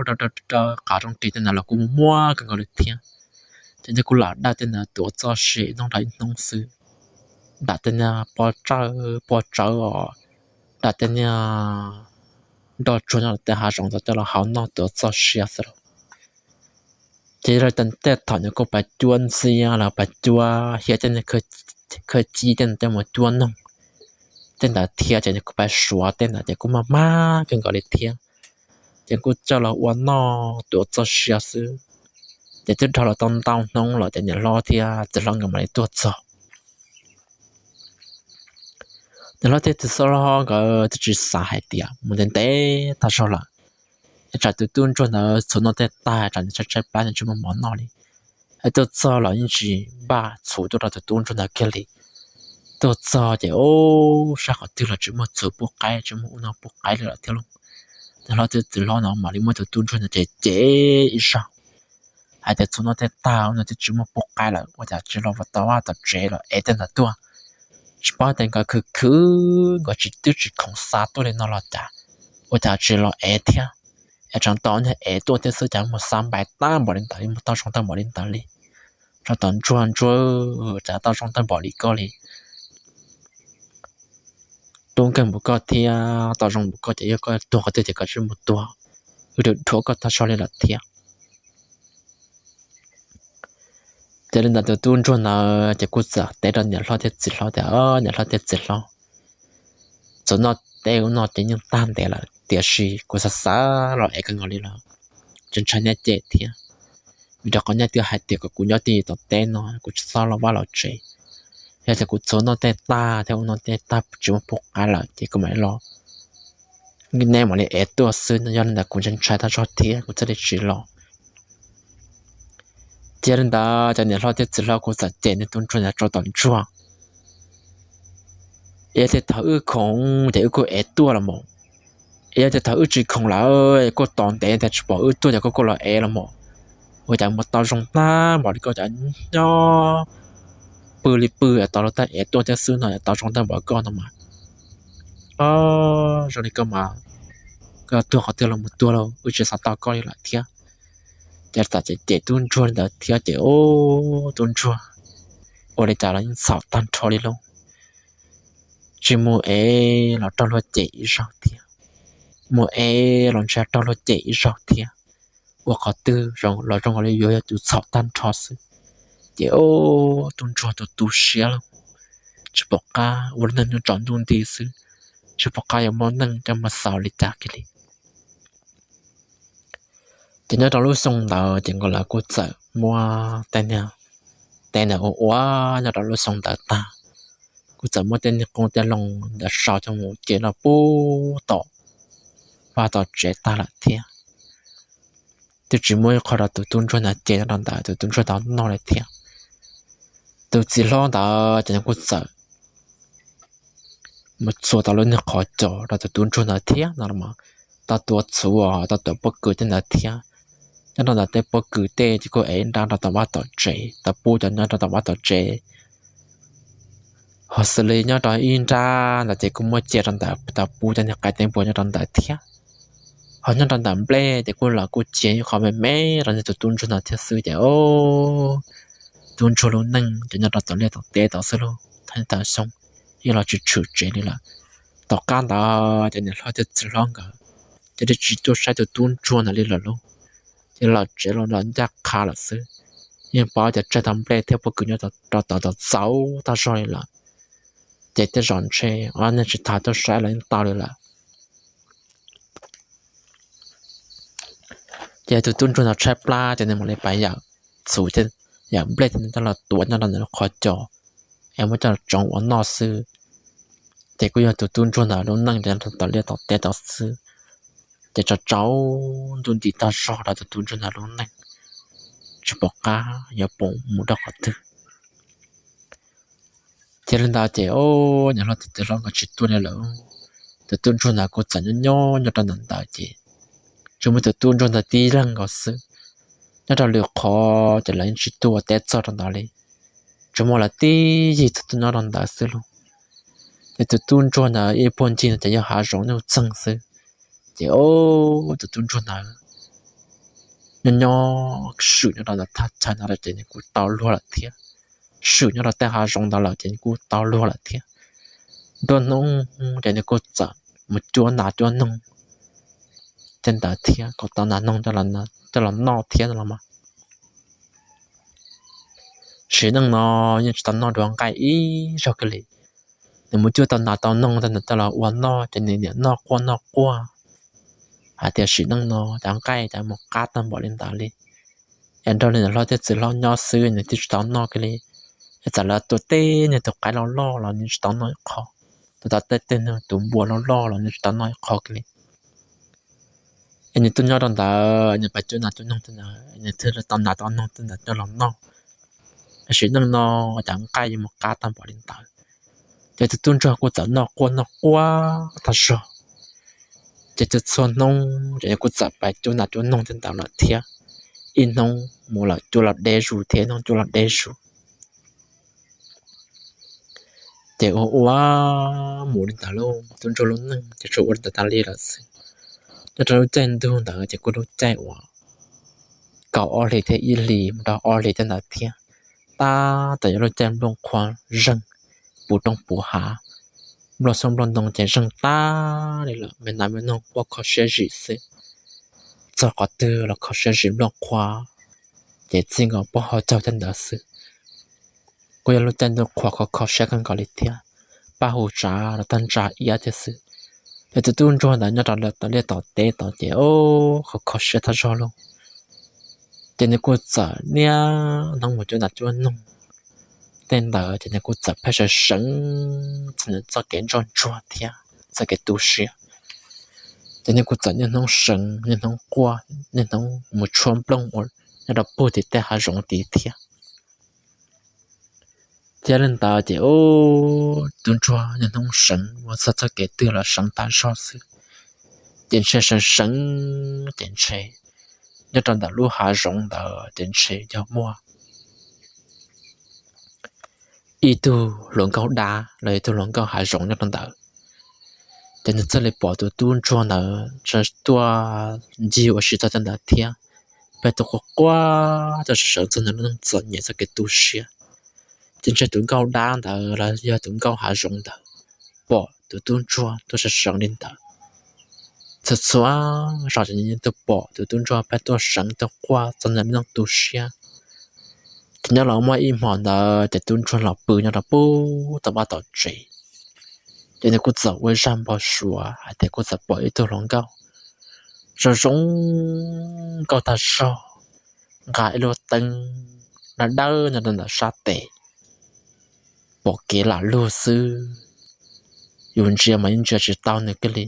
rau rau rau qav roob ris tej ntawd los kuj muaj muaj kawg nkaus li thiab. Ces nws kuj lam dam tej ntawd tuav txoj sia ib hnub dhau ib hnub xwb, dam tej niag pob tsawb pob tsawb os, dam tej niag nroj tsuag nyob tej hav zoov tod coj los hau noj tuav txoj sia xwb lauj. Ces yog li tej thaum nws kuj pab cuab ntxiab los pab cuab hiab tej niag khawb cib tej ntawd coj mus cuab noog tej ntawd thiab ces nws kuj pab suav tej ntawd ces kuj maj maj kawg nkaus li thiab. Ces kuj coj los ua noj tuav txoj sia xwb. Ces twb dhau los tau ntau hnub los ces niam hlob thiab txiv hlob nkawd mam li tuaj txog. Niam hlob thiab txiv hlob nkawd twb tsis xav hais tias mus ntev ntev tag zog lawm, es tsam tus tub ntsuag ntawd txhuv noj tej tag tsam nws tshaib tshaib plab nws tsis muaj mov noj li. Es tuaj txog los yeej tsis npaj txhuv tuaj rau tus tub ntsuag ntawd kiag li. Tuaj txog ces o, sab qhov twg los tsis muaj txhuv pub qaib tsis muaj ub no pub qaib li lawm thiab lauj. Niam hlob thiab txiv hlob no mam li muab tus tub ntsuag ntawd cem cem ib zaug hais tias txhuv noj tej tag no twb tsis muaj pub qaib lawm ua cas tsis los tau vaj tau tsev los ev tej ntawd tuaj. Tsis paub tias nkawd khwv khwv nkawd tsis twb tsis khoom xa tuaj li no los cas, ua cas tsis los ev thiab. Es tseem tau niag ev tuaj thiab xwb cas mus xa npais tag npaum li ntawd li, mus tau zoo tag npaum li ntawd li. Tseem tau ntsuag ntsuag, cas tau zoo tag npaum li koj li. Tub nkeeg npaum koj thiab tau zoo npaum koj ces yog koj tuag qhov twg ces koj tsis mus tuag, wb dhuav koj tag zog li lawm thiab. Ces li ntawd tus tub ntsuag ntawd ces kuj txawm teb rau niam hlob thiab txiv hlob tias, niam hlob thiab txiv hlob, txhuv noj tej ub no ces yeej tag ntev lawm tiam sis kuv xav xav los ev kawg nkaus li los tseem ntshai nej cem thiab. Vim rau qhov nej twb hais tias kom kuv nyob tib tom teb no kuv tsis txhob los vaj los tsev. Yog tias kuv txhuv noj tej tag thiab ub no tej tag tsis muaj pub qaib lawm ces kuv mam li los, nej mam li ev tuaj xwb no. Yog li ntawd kuv ntshai ntshai tag zog thiab kuv thiaj li tsis los. Ces li ntawd cov niam hlob thiab txiv hlob kuj txawm cem nws tus ntsuag ntawd rau tom ntsuag. Es yog tias thaum wb khoom ces wb kuj ev tuaj los mas, es yog tias thaum wb tsis khoom lawm kuj tos ntev tias tsis pom wb tuaj ces koj kuj los ev los mas, ua cas mus tau zoo tag npaum li koj cas nyob pw li pw tau luag tej ev tuaj thiab xwb no tau zoo tag npaum koj no mas. Zoo li koj mas, koj tuag qhov twg los mus tuag lauj, wb tsis xav tau koj li lawm thiab. Ces txawm cem cem tub ntsuag li ntawd thiab ces tub ntsuag ua li cas los yeej txhaum tag nrho li lauj. tsis mus es los raug luag cem ib zaug thiab, mus es los ntshe raug luag cem ib zaug thiab, ua qhov twg los zoo nkaus li yuav yog tus txhaum tag nrho xwb. Ces tub ntsuag tus tu siab lawm, tsis pom qab ua lub neej nyob tsaus ntuj nti xwb, tsis pom qab yuav muaj neej coj mus xaus li cas kiag li. Ces nyob rau lub xyoo ntawd ces nkawd lawv kuj txawm muab tej niag, tej niag ua ua nyob rau lub xyoo ntawd tag, kuj txawm muab tej niag qoob tej loo ntawd sau coj mus cia noj puag tom vaj tom tsev tag lawm thiab. Twb tsis muaj ib qho rau tus tub ntsuag ntawd cia nyob rau ntawd tus tub ntsuag tau noj li thiab. Tus txiv hlob ntawd ces nws kuj txawm mus txua tau lub niag qhov cos rau tus tub ntsuag ntawd thiab no los mas, tau tuav txhuv, tau tuav pob kws tej ntawd thiab. Nyob rau ntawm tej pob kws tej ces kuj ev ib nrab rau tom vaj tom tsev, tau pub cov nyob rau tom vaj tom tsev. Ho xws li nyob rau ib nrab ntawd ces kuj muab cia rau ntawd tau pub cov niag qaib teeb npua nyob rau ntawd thiab. Ho nyob rau ntawm nplej ces kuj los kuj cia ib qho me me rau tus tub ntsuag ntawd thiab xwb ces tub ntsuag lub neej ces nyob rau tom liaj tom teb tod xwb lauj, thaj tag xyoo yeej los tsis tshwm tsev li lawm. Tom qab ntawd ces niam hlob thiab txiv hlob nkawd ces twb tsis tuaj saib tus tub ntsuag ntawd li lawm lauj. Ces los tsev los ncaj qha lawm xwb, yeej paub tias tsawg tau nplej thiab pob kws nyob rau tom tod txaus tag zog li lawm. Ces tej zaum ntshe ob neeg tsis tas tuaj saib los yeej tau li lawm. Ces tus tub ntsuag ntawd tshaib plab ces nws mam li pais yawm txhuv thiab yawm nplej thiab coj los tuav nyob rau ntawm lub qhov cos es muab coj tsoov ua noj xwb. Ces kuj yog tus tub ntsuag ntawd lub neej ces nyob rau tom liaj tom teb tod xwb, ces tsaus tsaus ntuj nti tag zog rau tus tub ntsuag ntawd lub neej, tsis pom qab yuav pom mus rau qhov twg. Ces li ntawd ces niam hlob thiab txiv hlob nkawd tsis tuaj li lawm. Tus tub ntsuag ntawd kuj txawm nyob nyob nyob rau ntawm ntawd ces tsuas muaj tus tub ntsuag ntawd tib leeg nkaus xwb. Nyob rau lwm qhov ces lawv yeej tsis tuaj ua teb txog rau ntawd li, tsuas muaj lawv tib yig txog tuaj nyob rau ntawd xwb lauj. Ces tus tub ntsuag ntawd ib puag ncig no ces yog hav zoov nuj txeeg xwb. Ces tus tub ntsuag ntawd nyob nyob swm nyob rau ntawd thaj chaw ntawd lawm ces nws kuj tau luag lawm thiab. Swm nyob rau tej hav zoov ntawd lawm ces nws kuj tau luag lawm thiab. Nruab hnub ces nws kuj txawm mus cuab nas cuab noog tej ntawd thiab kom tau nas noog coj los noj thiab no los mas. Sim neej no yeej tsis tau noj dua nqaij ib zaug kiag li. Nws mus cuab tau nas tau noog tej ntawd coj los ua noj ces nws niam noj quaj noj quaj hais tias sim neej no cov nqaij cas mus qab tag npaum li ntawd li. Es nrog nws niam hlob thiab txiv hlob nyob xwb nws twb tsis tau noj kiag li. Es txawm lawv tua tej niag tus qaib loj loj los nws tsis tau noj ib qho, tua tau tej tej niag tus npua loj loj los nws tsis tau noj ib qho kiag li. Es nws tuaj nyob rau ntawd nws pais cuab nas cuab noog tej ntawd nws thiaj li tau nas tau noog tej ntawd coj los noj. Sim neej no cov nqaij yuav mus qab tag npaum li ntawd. Ces tus tub ntsuag kuj txawm noj quaj noj quaj tag zog. Ces txhua txhua hnub ces nws kuj txawm pais cuab nas cuab noog tej ntawd lawm thiab. Ib hnub mus lawm cuab los deb zus thiab ib hnub cuab los deb zus. Ces ua ua mus li ntawd lauj, tub ntsuag lub neej ces tsuas ua li ntawd tas li lawm xwb. Nyob rau lub caij ntuj ntawd ces kuj lub caij uas kaum ob hlis thiab ib hlis mus rau ob hlis tej ntawd thiab. Tab tom yog lub caij nplooj qhuav zeeg puv roob puv hav, nplooj xyoob nplooj ntoo ces zeeg tag li lawm, me nas me noog quaj kho siab zim xwb. Txog qhov twg los kho siab zim nplooj qhuav, ces txij nkaus pob hauv caug tej ntawd xwb. Kuj yog lub caij ntuj qhuav kho kho siab kawg nkaus li thiab, paj hu tsav los tag ntsa iab thiab xwb. Ces tus tub ntsuag ntawd nyob rau tom liaj tom teb tod ces kho kho siab tag zog lauj. Ces nws kuj txawm niaj hnub mus cuab nas cuab noog tej ntawd ces nws kuj txawm pheej seev seev txog nws txoj kev ntsoj ntsuag thiab txoj kev tu siab. Ces nws kuj txawm niaj hnub seev niaj hnub quaj niaj hnub mus tshuab nplooj ua nyob rau puag tim tej hav zoov tid thiab. Thiab li ntawd ces tub ntsuag niaj hnub seev mus txog txoj kev twg los seev tas zog xwb. Ces ntshe seev seev ces ntshe nyob rau ntawm lub hav zoov ntawd ces ntshe yog muaj ib tug hluas nkauj dab los ib tug hluas nkauj hav zoov nyob rau ntawd. Ces nws thiaj li pom tus tub ntsuag ntawd tuaj ncig ua si txog tej ntawd thiab, pheej tuaj quaj quaj tuaj seev seev txog nws lub neej txom nyem txoj kev tu siab. Ces ntshe tus nkauj dab ntawd los yog tus nkauj hav zoov ntawd pom tus tub ntsuag tuaj seev seev li ntawd. Txhua txhua zaus ces nws yeej tuaj pom tus tub ntsuag pheej tuaj seev tuaj quaj txog ntawm lub neej tu siab. Ces nyob los muaj ib hmo ntawd ces tub ntsuag los pw nyob rau pem tom vaj tom tsev, ces nws kuj txawm ua zaj npau suav hais tias kuj txawm pom ib tug hluas nkauj zoo zoo nkauj tag zog, nqa ib lub teeb dawb dawb nyob rau ntawm sab tes, pom kev lam lug xwb. Yus ntsia mas yeej ntsia tsis tau nws kiag li,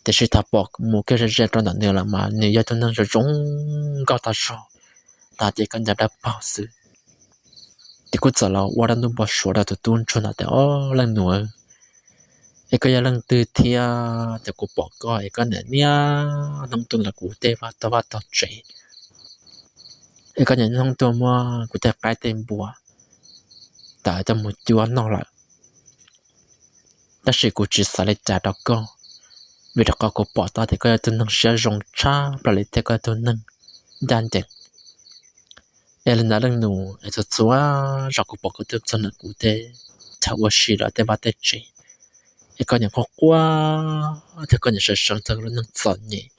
tiam sis thaum pom mus kiag ze ze rau ntawm nws lawm mas nws yog tus neeg zoo zoo nkauj tag zog, tas ces koj ncaws dawb paug xwb. Ces kuj txawm los ua zaj ntuj npau suav rau tus tub ntsuag ntawd tias, Ob, leej nus, es koj yog leej twg thiab? Ces kuv pom koj es koj niaj niaj hnub tuaj ntawm kuv tej vaj tog vaj tog tsev, es koj niaj hnub tuaj muab kuv tej qaib tej npua ntawd coj mus cuab noj lawm. Tab sis kuv tsis xav li cas rau koj, vim rau qhov kuv pom tau tias koj yog tus neeg siab zoo tshaj plaws li thiab koj yog tus neeg ncaj ncees. Es li ntawd leej nus, es txhua txhua zaus kuv pom koj tuaj txog ntawm kuv tej chaw ua si los tej vaj tej tsev, es koj niaj quaj quaj thiab koj niaj seev seev txog koj lub neej txom nyem,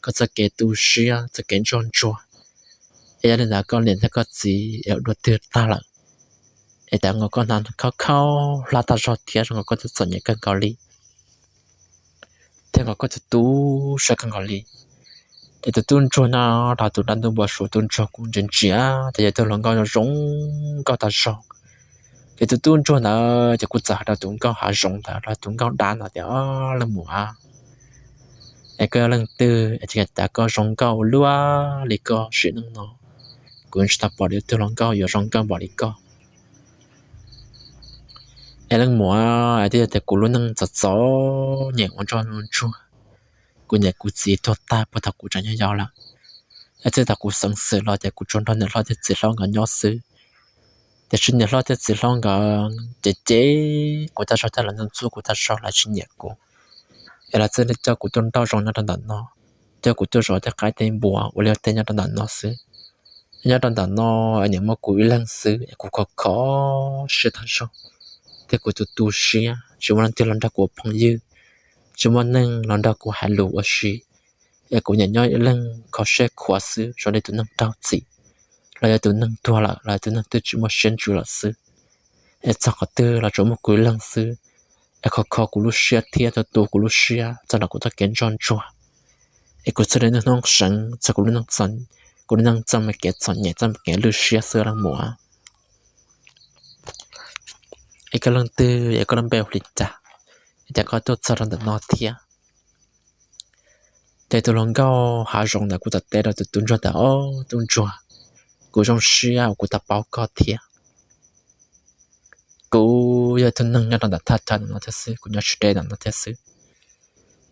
koj txoj kev tu siab, txoj kev ntsoj ntsuag. Es yog li ntawd koj niam thiab koj txiv es ua dua twg tag lawm, es tas nkaus koj hnav khaub khaub hlab tag zog thiab zoo nkaus koj twb txom nyem kawg nkaus li, thiab nkaus koj twb tu siab kawg nkaus li. Ces tus tub ntsuag no, rau tus dab ntuj npau suav tub ntsuag kuj ntsia ntsia, ces yog tus hluas nkauj zoo zoo nkauj tag zog. Ces tus tub ntsuag ntawd ces kuj txawm hais rau tus nkauj hav zoov ntawd los tus nkauj dab ntawd tias, Ob, leej muam, es koj yog leej twg es cas koj zoo nkauj ua luaj li koj sim neej no? Kuv tsis tau pom ib tug hluas nkauj yuav zoo nkauj npaum li koj. Es leej muam, es twb yog tias kuv lub neej txom txom nyem ua ntsoj ua ntsuag, kuv niam kuv txiv tuag tag puag thaum kuv tseem yau yau lawm. Es txij thaum kuv xeev xwm los ces kuv tsuas nrog niam hlob thiab txiv hlob nkawd nyob xwb. Tiam sis niam hlob thiab txiv hlob nkawd cem cem kuv tag zog thiab lawv ntxub ntxub kuv tag zog, lawv tsis nyiam kuv. Es lawv thiaj li coj kuv tuaj nrauj zoov nyob rau ntawm no, coj kuv tuaj zov tej qaib tej npua ua liaj ua teb nyob rau ntawm no xwb. Nyob rau ntawm no es niaj muaj kuv ib leeg xwb es kuv khov kho siab tag zog, thiab kuv tu tu siab, tsis muaj leej twg los nrog kuv ua phooj ywg, tsis muaj neeg los nrog kuv hais lus ua si. Es kuv niaj nyob ib leeg kho siab khuav xwb, zoo li tus neeg raug txim, los yog tus neeg tuag lawm, los yog tus neeg twb tsis muaj siab ntsws lawm xwb. Es txog qhov twg los tsuas muaj kuv ib leeg xwb, es khov kho kuv lub siab thiab tu tu kuv lub siab txog ntawm kuv txoj kev ntsoj ntsuag. Es kuv thiaj li niaj hnub seev txog kuv lub neej txom, kuv lub neej txoj me kev txom nyem, txoj me kev lwj siab xwb leej muam. Es koj leej twg, es koj lub npe hu li cas, es cas koj tuaj txog rau ntawm no thiab? Ces tus hluas nkauj hav zoov ntawd kuj txawm teb rau tus tub ntsuag tias, Ob, tub ntsuag, kuv zoo siab uas kuv tau paub koj thiab. Kuv yog tus neeg nyob rau ntawm thaj chaw ntawm no thiab xwb, kuv nyob tsis deb ntawm no thiab xwb.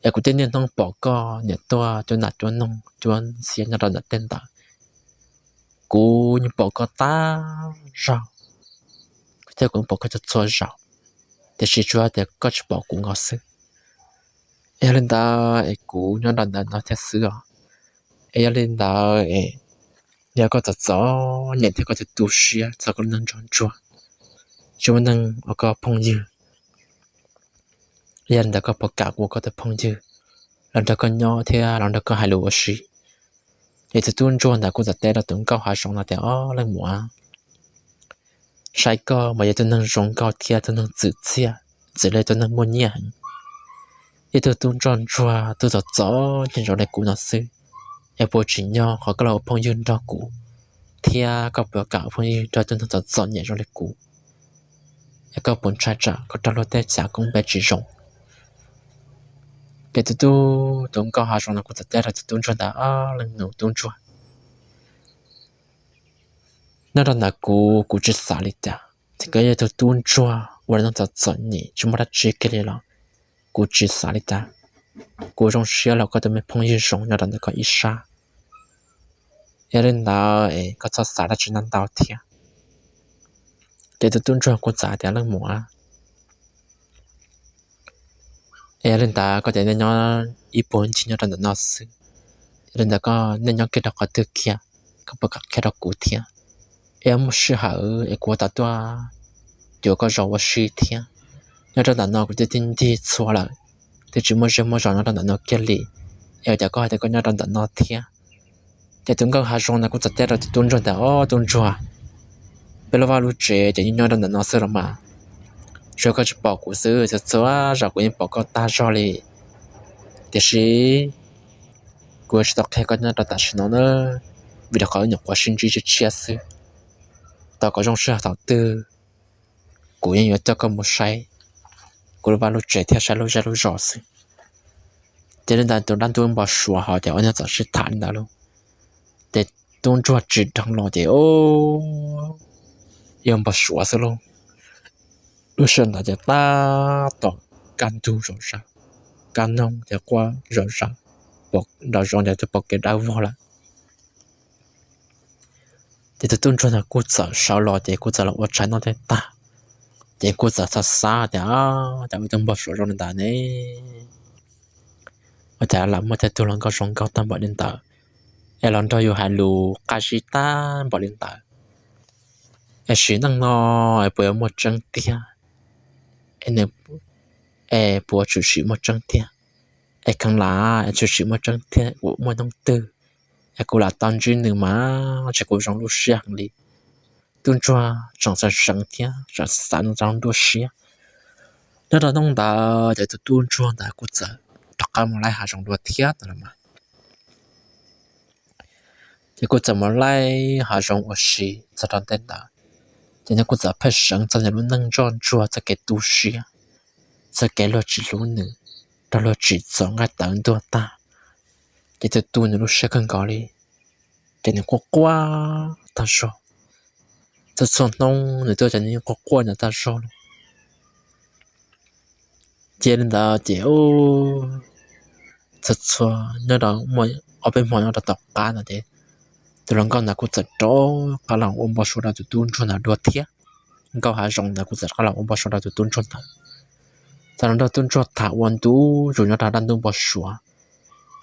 Es kuv twb niaj hnub pom koj niaj tuaj cuab nam cuab noog cuab ntxhiab nyob rau ntawm tej ntawd. Kuv yeej pom koj tag zaug, thiab kuv yeej pom koj txhua txhua zaus, tiam sis tsuas tias koj tsis pom kuv nkaus xwb. Es yog li ntawd es kuv nyob rau ntawm no thiab xwb os. Es yog li ntawd es yog koj txom txom nyem thiab koj tu tu siab txog koj lub neej ntsoj ntsuag, tsis muaj neeg ua koj phooj ywg, yog li ntawd koj puas kam kuv ua koj tus phooj ywg, los nrog koj nyob thiab los nrog koj hais lus ua si? Ces tus tub ntsuag ntawd kuj txawm teb rau tus nkauj hav zoov no tias, Ob, leej muam, saib koj mas yog tus neeg zoo nkauj thiab tus neeg txwm txiaj, txwm li tus neeg muaj nyiaj heev. Ib tug tub ntsoj ntsuag, tub txom txom nyem zoo li kuv no xwb, es puas tsim nyog qhov koj los ua phooj ywg nrog kuv, thiab koj puas kam ua phooj ywg nrog tus neeg txom txom nyem zoo li kuv? Es koj puas ntshai tsam koj raug luag tej xyav koob npe tsis zoo? Ces tus tub, tus nkauj hav zoov no kuj txawm teb rau tus tub ntsuag ntawd, Ob, leej nus tub ntsuag, nyob rau ntawm kuv, kuv tsis xav li cas. Txawm koj yog tus tub ntsuag ua li neej txom txom nyem tsis muaj dab tsi kiag li los kuv tsis xav li cas. Kuv zoo siab los koj tus me phooj ywg zoo nyob rau ntawm koj ib sab. Yog li ntawd es koj txhob xav dab tsi ntau ntau thiab. Ces tus tub ntsuag kuj txawm hais tias, Leej muam, es yog li ntawd koj ces nej nyob ib puag ncig nyob rau ntawm no xwb. Yog li ntawd koj nej nyob kiag rau qhov twg kiag, koj puas kam qhia rau kuv thiab? Es muaj sij hawm es kuv tau tuaj cuag koj zaum ua si thiab. Nyob rau ntawm no kuv twb tig ncig txhua lawm, twb tsis muaj zej muaj zos nyob rau ntawm no kiag li, es ua cas koj hais tias koj nyob rau ntawm no thiab? Ces tus nkauj hav zoov ntawd kuj txawm teb rau tus tub ntsuag tias, Ob tub ntsuag, peb lub vaj lub tsev ces yeej nyob rau ntawm no xwb los mas, tsuas koj tsis pom kuv xwb, txhua txhua zaus kuv yeej pom koj tag zog li. Tiam sis kuv tsis tau qhia koj nyob rau tam sim no na, vim rau qhov wb nyuam qhuav sib ntsib tshiab tshiab xwb. Tos kom zoo sij hawm thaum twg kuv yeej yuav coj koj mus saib kuv lub vaj lub tsev thiab saib lub zej lub zos xwb. Ces li ntawd tus dab ntub npau suav ho ces ob niag txawm sib tham li ntawd lauj. Ces tub ntsuag tsim dheev los ces yog npau suav xwb lauj. Lub sij hawm ntawd ces tab tom kaj ntug zom zaws, kaj noog ces quaj zom zaws, nraum zoov ces twb pom kev dawb vog lawm. Ces tus tub ntsuag ntawd kuj txawm sawv los ces kuj txawm los ua tshais noj thiab tag. Ces kuj txawm xav xav tias, Cas ua tus npau suav zoo li ntawd ne? Ua cas lam muaj tej tug hluas nkauj zoo nkauj tag npaum li ntawd, es los nrog yus hais lus qab zib tag npaum li ntawd? Es sim neej no es puas yuav muaj tseeb tiag? Es nws, es puas tshwm sim muaj tseeb tiag? Es kheev lam es tshwm sim muaj tseeb tiag, kuv muaj hnub twg es kuv lam tau ntsib nws mas, ntshe kuv zoo lub siab heev li. Tub ntsuag tseem xav seev thiab tseem xav nrov nruab siab. Nyob rau hnub ntawd ces tus tub ntsuag ntawd kuj txawm rov qab mus laij hav zoov dua thiab no los mas. Ces kuj txawm mus laij hav zoov ua si txog rau tej ntawd, ces nws kuj txawm pheej seev txog nws lub neej ntsoj ntsuag, txoj kev tu siab, txoj kev luag tsis hlub nws, rau luag tsim txom nqaij tawv ntuag tag, ces tu tu nws lub siab kawg nkaus li. Ces nws quaj quaj tag zog, txhua txhua hnub nws tuaj ces nws yeej quaj quaj ntawd tag zog li. Ces li ntawd ces txhua txhua nyob rau muaj ob peb hmo nyob rau tom qab no ces tus hluas nkauj ntawd kuj txawm rov qab los ua npau suav rau tus tub ntsuag ntawd dua thiab. Nkauj hav zoov ntawd kuj txawm rov qab los ua npau suav rau tus tub ntsuag ntawd, txawm los nrog tub ntsuag tham ua ntu zus nyob rau dab ntub npau suav.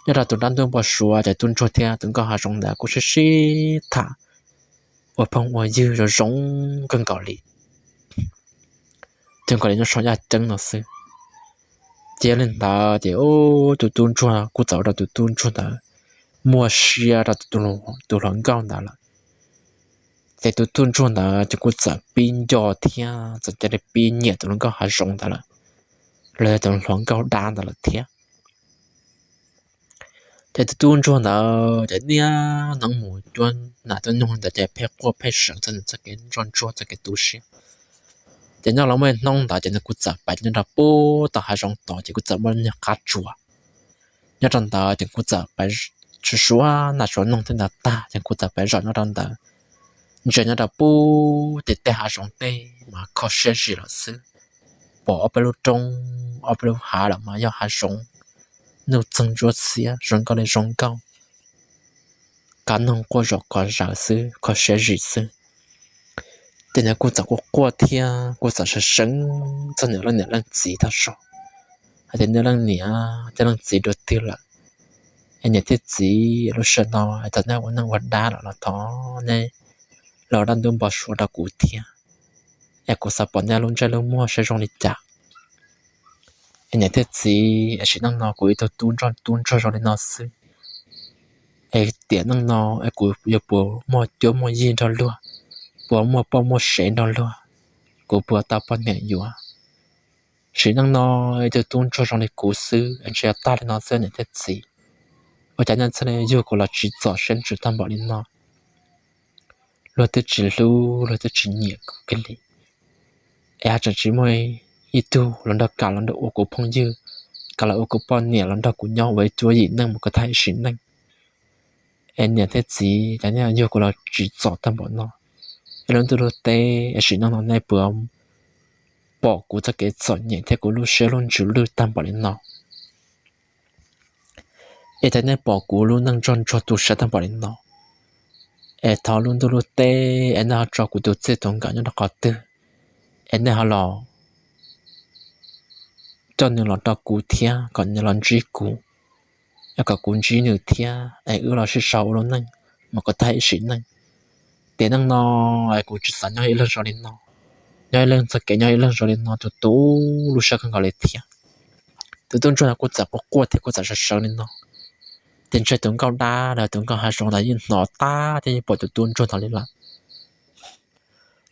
Nyob rau tus dab ntub npau suav ces tub ntsuag thiab tus nkauj hav zoov ntawd kuj sib sib tham ua phooj ua ywg zoo zoo kawg nkaus li, zoo nkaus li nyob saum yaj ceeb no xwb. Ces li ntawd ces tus tub ntsuag kuj txawm ua rau tus tub ntsuag ntawd muaj sia rau tus hluas nkauj ntawd lawm. Ces tus tub ntsuag ntawd ces kuj txawm pib nco thiab txawm cia li pib nyiam tus hluas nkauj hav zoov ntawd lawm, los yog tus hluas nkauj dab ntawd lawm thiab. Ces tus tub ntsuag ntawd ces niaj hnub mus cuab nas cuab noog ntawd ces pheej quaj pheej seev txog nws txoj kev ntsoj ntsuag txoj kev tu siab. Ces nyob los muaj ib hnub ntawd ces nws kuj txawm pais nyob rau puag tom hav zoov tod ces kuj txawm muaj niag qab tsuas nyob rau ntawd ces kuj txawm pais suav nas suav noog tej ntawd tag ces kuj txawm pais zaum nyob rau ntawd, ntsia nyob rau puag tim tej hav zoov tej mas kho siab zim lawm xwb. Pom ob peb lub roob ob peb lub hav lawm mas yog hav zoov, nuj txeeg ntsuab xiab zoo nkauj li zoo nkauj, kav noog quaj zom kov zaws xwb, kho siab zim xwb. Ces nws kuj txawm quaj quaj thiab kuj txawm seev seev txog nws leej niam leej txiv tag zog, hais tias nws leej niam thiab leej txiv dua twg lawm, es niam thiab txiv, lub sij hawm no es thaum nej ua neej ua dab lawm los thov nej los dab ntub npau suav rau kuv thiab, es kuv xav pom nej lub ntsej lub muag saib zoo li cas. Es niam thiab txiv, es sim neej no kuv ib tug tub ntsoj tub ntsuag zoo li no xwb, es tiam neej no es kuv yuav puas muaj cuab muaj yig nrog luag, puas muaj poj muaj sev nrog luag, kuv puas tau poj niam yuav. Sim neej no ib tug tub ntsuag zoo li kuv xwb es ntshe yuav tag li no xwb niam thiab txiv. Ua cas nej thiaj li yug kuv los tsim txom siab ntsws tag npaum li no? Luag twb tsis hlub luag twb tsis nyiam kuv kiag li, es haj tseem tsis muaj ib tug los nrog kam los nrog ua kuv phooj ywg, kam los ua kuv poj niam los nrog kuv nyob ua ib cuab yim neej mus kom tag ib sim neej. Es niam thiab txiv, cas nej yug kuv los tsim txom tag npaum no? Es lub ntuj lub teb, es sim neej no nej puas pom kuv txoj kev txom nyem thiab kuv lub siab lub ntsws lwj tag npaum li no? Es thiab nej pom kuv lub neej ntsoj ntsuag tu siab tag npaum li no? Es thov lub ntuj lub teb, es nej ho tso kuv tus txij tus nkawm nyob rau qhov twg? Es nej ho los coj nws los rau kuv thiab kom nws los ntsib kuv, es kom kuv ntsib nws thiab es wb los sib sau ua lub neej mus kom tag ib sim neej. Tiam neej no es kuv tsis xav nyob ib leeg zoo li no, nyob ib leeg txoj kev nyob ib leeg zoo li no, tus tu lub siab kawg nkaus li thiab. Tus tub ntsuag no kuj txawm quaj quaj thiab kuj txawm sawv sawv li no, ces ntshe tus nkauj dab los tus nkauj hav zoov ntawd yeej hnov tag thiab yeej pom tus tub ntsuag no li lawm.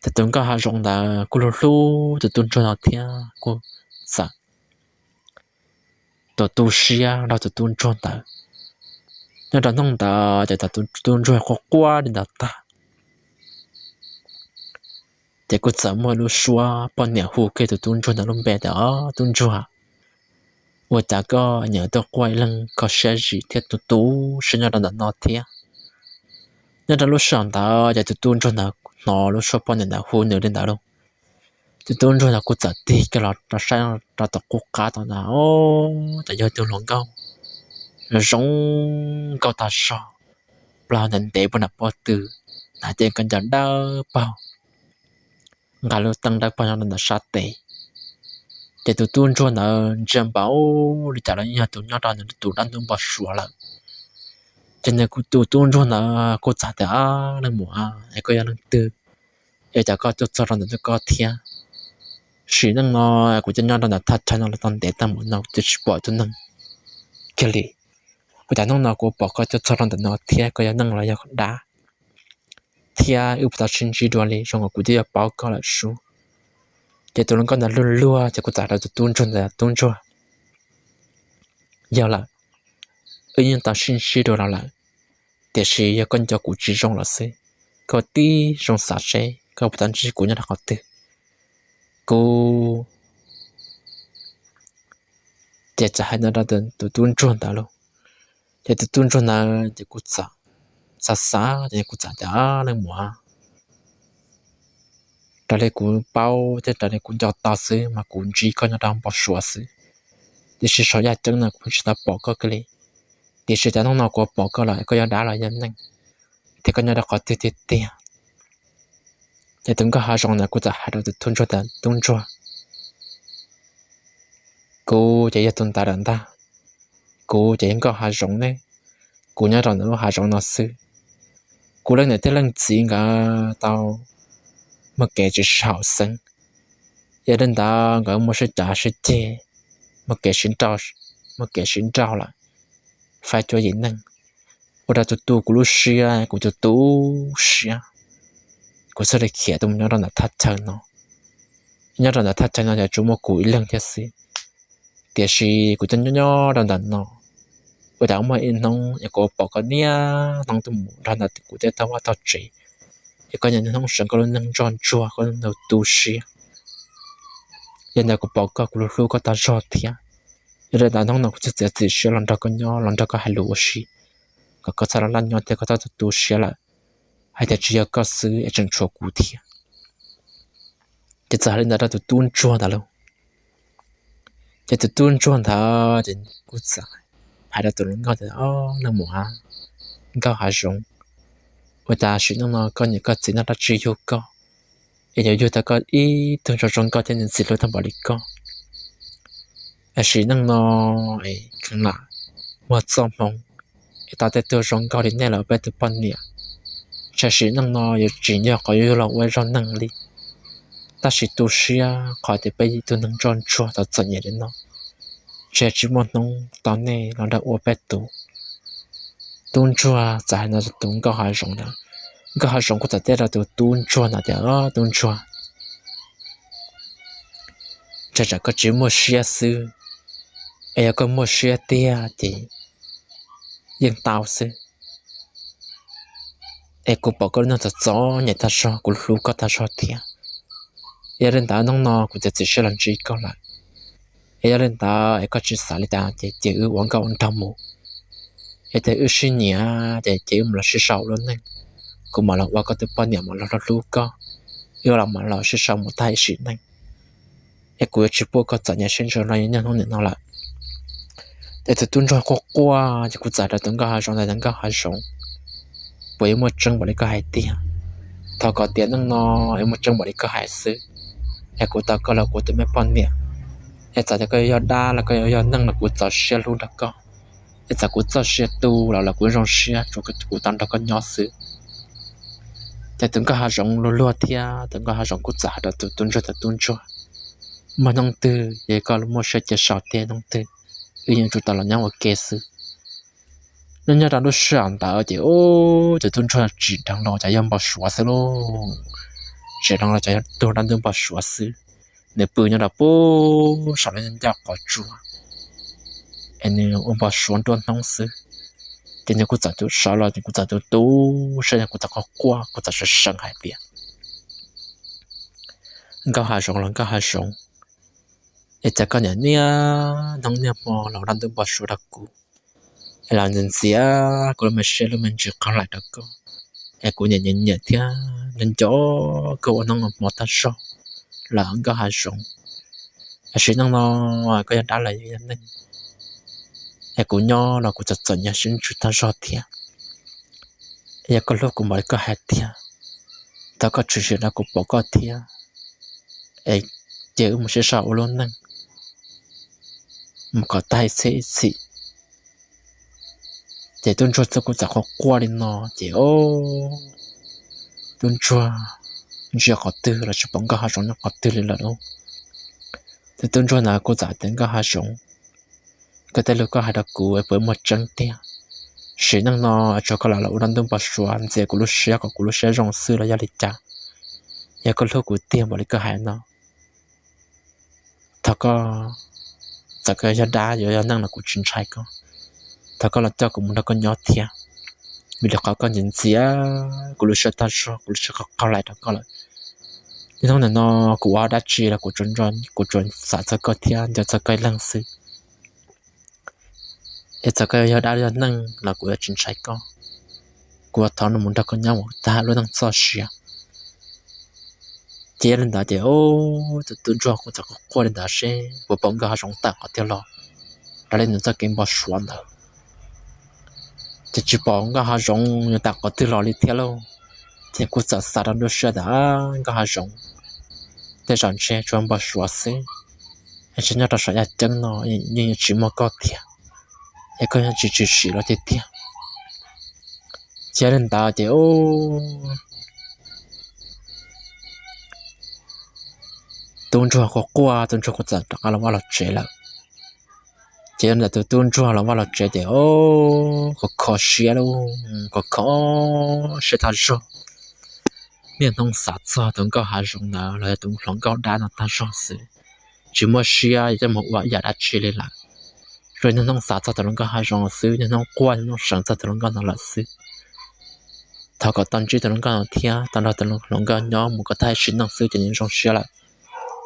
Ces tus nkauj hav zoov ntawd kuj hlub hlub tus tub ntsuag no thiab kuj txawm tu tu siab rau tus tub ntsuag ntawd. Nyob rau hnub ntawd ces thaum tus tub ntsuag quaj quaj li ntawd tag, ces kuj txawm muaj lub suab poj niam hu kiag tus tub ntsuag ntawd lub npe tias, Tub ntsuag, ua cas koj nyiam tuaj quaj ib leeg kho siab zim thiab tu tu siab nyob rau ntawm no thiab? Nyob rau lub sij hawm ntawd ces tus tub ntsuag ntawd hnov lub suab poj niam ntawd hu nws li ntawd lauj. Tus tub ntsuag ntawd kuj txawm tig kiag los rau saib rau tom qub qab tod ntag, ces yog tus hluas nkauj zoo nkauj tag zog, plaub hau ntev ntev puag nram pob tw, hnav cev khaub ncaws dawb paug, nqa lub teeb dawb paug nyob rau ntawm sab tes. Ces tus tub ntsuag ntawd ntsia npaum li cas los yeej yog tus nyob rau ntawm tus dab ntub npau suav lawm. Ces nws tus tub ntsuag ntawd kuj txawm tias, Leej muam, es koj yog leej twg? Es cas koj tuaj txog rau ntawm ntawm koj thiab? Sim neej no kuv twb nyob rau ntawm thaj chaw no los tau ntev tag npaum no kuv twb tsis pom tus neeg kiag li. Ua cas hnub no kuv pom koj tuaj txog rau ntawm no thiab, koj yog neeg los yog dab? Thiab wb puas tau sib ntsib dua li? Zoo nkaus kuv twb yuav paub koj lawm sub. Ces tus hluas nkauj ntawd luag luag ces kuj txawm hais rau tus tub ntsuag ntawd, Tub ntsuag, yog lawm, wb yeej tau sib ntsib dua los lawm, tiam sis yog koj nco kuv tsis zoo lawm xwb. Koj tib zoo xav seb koj puas tau ntsib kuv nyob rau qhov twg. Kuv ces txawm hais no rau tus tub ntsuag ntawd lauj. Ces tus tub ntsuag ntawd ces kuj txawm xav xav ces kuj txawm tias, Leej muam, raws li kuv paub thiab raws li kuv nco tau xwb mas kuv ntsib koj nyob rau npau suav xwb, tiam sis saum yaj ceeb no kuv tsis tau pom koj kiag li. Tiam sis cas hnub no kuv pom koj lawm, koj yog dab los yog neeg, thiab koj nyob rau qhov twg tiag tiag? Ces tus nkauj hav zoov ntawd kuj txawm hais rau tus tub ntsuag tias, Tub ntsuag, kuv ces yog tus ntawd lawm ntag. Kuv ces yog nkauj hav zoov ne, kuv nyob rau ntawm lub hav zoov no xwb. Kuv leej niam thiab leej txiv nkawd tau muaj kev tsis sib haum xeeb, yog li ntawd nkawd muaj sib cav sib ceg, muaj kev sib nrauj, muaj kev sib nrauj lawm, faib cuab yim neej, ua rau tus tu kuv lub siab, kuv tu tu siab, kuv thiaj li khiav tuaj mus nyob rau ntawm thaj chaw no. Nyob rau ntawm thaj chaw no ces tsuas muaj kuv ib leeg thiab xwb, tiam sis kuv tuaj nyob nyob rau ntawm no, ua cas muaj ib hnub es kuv pom koj niaj hnub tuaj mus rau ntawm kuv tej tog vaj tog tsev, es koj niaj hnub seev koj lub neej ntsoj ntsuag, koj lub neej tu siab. Yog ntawd kuv pom koj kuv hlub hlub koj tag zog thiab. Yog li ntawd hnub no kuv thiaj txiav txim siab los nrog koj nyob, los nrog koj hais lus ua si, kom koj txhob laj laj nyob thiab koj txhob tu tu siab lawm, hais tias tsis yog koj xwb es tseem tshuav kuv thiab. Ces txawm hais li ntawd rau tus tub ntsuag ntawd lauj. Ces tus tub ntsuag ntawd ces kuj txawm hais rau tus hluas nkauj tias, Leej muam, nkauj hav zoov, ua cas sim neej no koj niam koj txiv noj dab tsi yug koj, es yuav yug tau koj ib tug zoo zoo nkauj thiab niam txiv hlub tag npaum li koj? Es sim neej no es kheev lam muag txoj hmoov es tau tej tug zoo nkauj li nej los ua peb tus poj niam, ntshe sim neej no yuav tsis yog qhov yuav yug los ua ib zaug neeg li. Tab sis tu siab qhov tias peb ib tug neeg ntsoj ntsuag tau txom nyem li no, ntshe tsis muaj hnub tau nej los nrog ua peb tus. Tub ntsuag txawm hais no rau tus nkauj hav zoov ntawd. Nkauj hav zoov kuj txawm teb rau tus tub ntsuag ntawd tias, Tub ntsuag, ntshe tsam koj tsis muaj siab xwb, es yog koj muaj siab tiag ces yeej tau xwb. Es kuv pom koj lub neej txom txom nyem tag zog, kuv hlub koj tag zog thiab. Yog li ntawd hnub no kuv txiav txim siab los ntsib koj lawm. Es yog li ntawd es koj tsis xav li cas ces cia wb ua nkauj ua nraug mus. Es tias wb sib nyiam ces cia wb mam los sib sau ua lub neej. Kuv mam los ua koj tus poj niam mam los hlub hlub koj. Wb los mam los sib sau mus tag ib sim neej. Es kuv yuav tsis pub koj txom nyem siab ntso li niaj hnub nim no lawm. Ces tus tub ntsuag quaj quaj ces kuv txawm hais rau tus nkauj hav zoov ntawd tias, Nkauj hav zoov, puas yuav muaj tseeb npaum li koj hais tiag? Thov kom tiam neej no yuav muaj tseeb npaum li koj hais xwb, es kuv tau koj los kuv tus me poj niam. Es txawm tias koj yuav yog dab los koj yuav yog neeg los kuv txaus siab hlub nrog koj. Es txawm kuv txoj sia tu los los kuv zoo siab tsuas kuv tau nrog koj nyob xwb. Ces tus nkauj hav zoov luag luag thiab, tus nkauj hav zoov kuj txawm hais rau tus tub ntsuag tias, Tub ntsuag, muaj hnub twg ces koj muaj siab cia sau thiab, hnub twg wb yeej tsum tau los nyob ua ke xwb. Nyob nyob rau lub sij hawm ntawd ces ub, tus tub ntsuag tsim dheev los cov yawg npau suav xwb lauj. Tsim dheev los cov yawg tug dab ntub npau suav xwb. Nws pw nyob rau puag saum lub ncauj qhov tsua, es nws ua npau suav nruab hnub xwb. Ces nws kuj txawm tu sawv los, nws kuj txawm tu tu siab, nws kuj txawm quaj quaj, kuj txawm seev seev hais tias, Nkauj hav zoov los nkauj hav zoov, es cas koj niaj niaj hnub niaj hmo los ua dab ntub npau suav rau kuv, es los ntxias ntxias kuv lub me siab lub me ntsws qhov laim rau koj, es kuv nyiam nyiam nyiam thiab nco nco koj ua hnub ua hmo tag zog los nkauj hav zoov. Tab sis hnub no koj yog dab los yog neeg, es kuv nyob los kuv txom txom nyem siab ntsws tag zog thiab. Yog koj hlub kuv npaum li koj hais tiag, thov koj tshwm sim rau kuv pom koj thiab, es cia wb mus sib sau ua lub neej mus kom tag ib txhiab ib txhis. Ces tub ntsuag txawm kuj txawm quaj quaj li no, ces ub, tub ntsuag ntsia qhov twg los tsis pom nkauj hav zoov nyob qhov twg li lawm lauj. Ces tub ntsuag ntawd kuj txawm hais tias, Nkauj hav zoov, koj tej lus koj hais rau kuv es puas muaj tseeb tiag? Sim neej no tsuas koj lam los ua dab ntub npau suav ntxias kuv lub siab kom kuv lub siab zoo xwb los yog li cas? Yog koj hlub kuv tiag npaum li koj hais no, thov koj, txawm koj yog dab yuav yog neeg los kuv tsis ntshai koj, thov koj los coj kuv mus nrog koj nyob thiab, vim rau qhov koj ntxias ntxias kuv lub siab tag zog, kuv lub siab qhov qhov laim rau koj lawm. Niaj hnub ntawm no kuv ua dab tsi los kuv tsuas, kuv tsuas xav txog koj thiab nco txog koj ib leeg xwb. Es txawm koj yog dab yog neeg los kuv yuav tsis ntshai koj. Kuv thov no mus nrog koj nyob mus tag lub neej txoj sia. Ces yog li ntawd ces ub, tus tub ntsuag kuj txawm quaj quaj li ntawd seb puas pom nkauj hav zoov tawm qhov twg los, raws li nws txoj kev npau suav ntawd. Ces tsis pom nkauj hav zoov yuav tawm qhov twg los li thiab lauj. Ces kuj txawm xav rau lub siab tias, Nkauj hav zoov, tej zaum ntshe tsuas npau suav xwb, es ntshe nyob rau saum yaj ceeb no yeej yuav tsis muaj koj tiag, es koj yeej tsis tshwm sim los tiag tiag. Ces yog li ntawd ces ub, tub ntsuag kuj quaj, tub ntsuag kuj txawm rov qab los vaj los tsev lawm. Ces yog li ntawd tus tub ntsuag los vaj los tsev ces ub, kho kho siab lauj, kho kho siab tag zog. Niaj hnub xav txog tus nkauj hav zoov ntawd los yog tus hluas nkauj dab no tag zog xwb, tsis muaj siab yuav coj mus ua ib yam dab tsi li lawm. Zoo niaj hnub xav txog tus hluas nkauj hav zoov xwb, niaj hnub quaj niaj hnub seev txog tus hluas nkauj no lawm xwb. Thov kom tau ntsib tus hluas nkauj no thiab tau nrog tus hluas nkauj nyob mus kom tag sim neej xwb ces nws zoo siab lawm.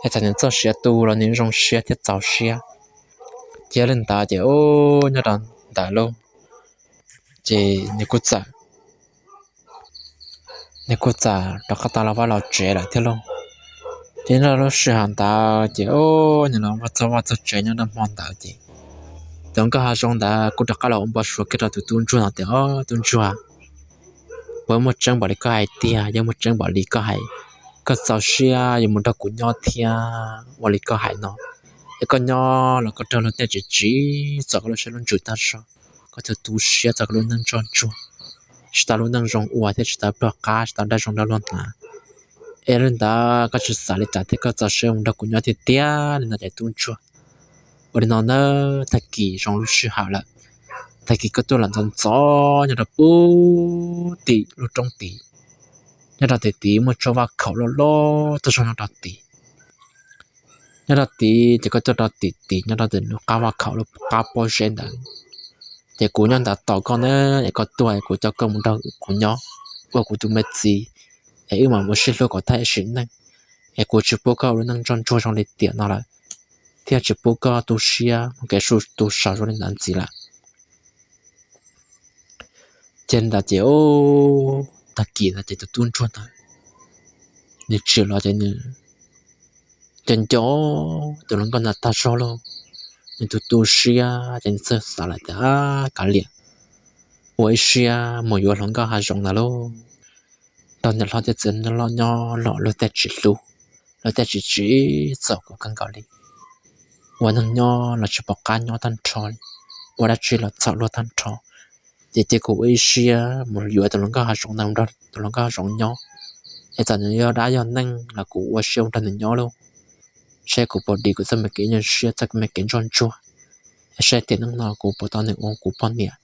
Es txawm nws txoj sia tu los nws zoo siab thiab txaus siab. Ces yog li ntawd ces ub, nyob rau ntawd lauj, ces nws kuj txawm, nws kuj txawm rov qab tau los vaj los tsev lawm thiab lauj. Ces nyob rau lub sij hawm ntawd ces ub, nws los vaj txog vaj txog tsev nyob rau hmo ntawd ces tus nkauj hav zoov ntawd kuj rov qab los ua npau suav kiag rau tus tub ntsuag no tias, Ob, tub ntsuag, puas muaj tseeb npaum li koj hais tiag? Yog muaj tseeb npaum li koj hais, koj txaus siab yuav mus nrog kuv nyob thiab ua li koj hais no, es koj nyob los koj raug luag tej tsim tsim txom koj lub siab lub ntsws tag zog, koj tu tu siab txog koj lub neej ntsoj ntsuag, tsis tau lub neej zoo ua thiab tsis tau pluag qab, tsis tau dag zoo rau luag hnav. Es li ntawd koj tsis xav li cas thiab, koj txaus siab mus nrog kuv nyob tiag tiag li no ces tub ntsuag, ua li no nawb, tag kis zoo lub sij hawm lawm, tag kis koj tuaj los ntxov ntxov nyob rau puag tim lub roob tid, nyob rau tim tid muaj tshuab vaj khaum loj loj tuaj zoo nyob rau tid. Nyob rau tid ces koj tuaj rau tim tid nyob rau tim lub qab vaj khaum lub qab pob zeb ntawd, ces kuv nyob ntawd tos koj na, es koj tuaj es kuv coj koj mus nrog kuv nyob ua kuv tus me txiv, es wb mam mus sib hlub kom tag sim neej, es kuv tsis pub koj ua lub neej ntsoj ntsuag zoo li tiam no lawm, thiab tsis pub koj tu siab mus kev tu saum zoo li ntawd ntxiv lawm. Ces li ntawd ces tag kis ntawd ces tus tub ntsuag ntawd nws tsim los ces nws nco nco tus hluas nkauj ntawd tag zog lauj, nws tu tu siab ces nws txawm xav lawm tias, Kav liam, ua ib siab mus yuav hluas nkauj hav zoov ntawd lauj, nrog niam hlob thiab txiv hlob nyob los luag tej tsis hlub, luag tej tsis tsim txom kuv kawg nkaus li. Ua neeg nyob los tsis pom qab nyob tag nrho li, ua dab tsi los txhaum luag tag nrho. Ces cia kuv ua ib siab mus yuav tus hluas nkauj hav zoov ntawd, tus hluas nkauj hav zoov nyob, Es txawm nws yog dab yog neeg los kuv ua siab mus nrog nws nyob lauj, seb kuv puas dim kuv txoj me kev nyuaj siab, txoj me kev ntsuag ntsuag, es seb tiam neej no kuv puas tau nws ua kuv poj niam.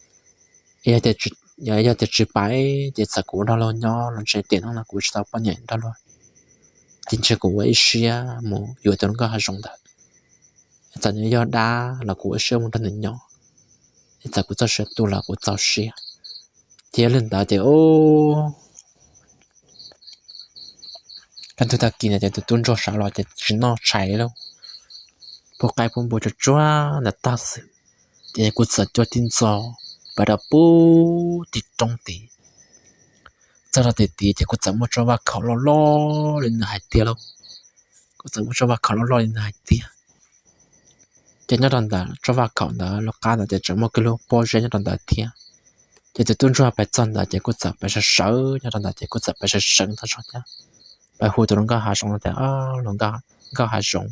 Yog tias tsis pais ces txawm kuv ua nrog luag nyob los ntshe tiam neej no kuv tsis tau poj niam nrog luag, ces ntshe kuv ua ib siab mus yuav tus hluas nkauj hav zoov ntawd. Es txawm nws yog dab los kuv ua siab mus nrog nws nyob, es txawm kuv txoj sia tu los kuv txaus siab. Ces yog li ntawd ces kaj ntug tag kis ntawd ces tus tub ntsuag sawv los ces tsis noj tshais li lauj, pub qaib pub npua tsuag tsuag ntawd tag xwb, ces kuv txawm coj tib ntxov pais rau pub tim roob tid. Txog rau tim tid ces kuv txawm muaj tsob vaj khaum loj loj li nws hais tiag lauj, kuv txawm muaj tsob vaj khaum loj loj li nws hais tiag. Ces nyob rau ntawm tsob vaj khaum ntawd lub qab ntawd ces tseem muaj kiag lub pob zeb nyob rau ntawd thiab. Ces tus tub ntsuag pais txog ntawd ces kuj txawm pais sawv sawv nyob rau ntawd ces kuj txawm pais sawv sawv tag zog thiab, pais hu tus hluas nkauj hav zoov no tias, Hluas nkauj hav zoov,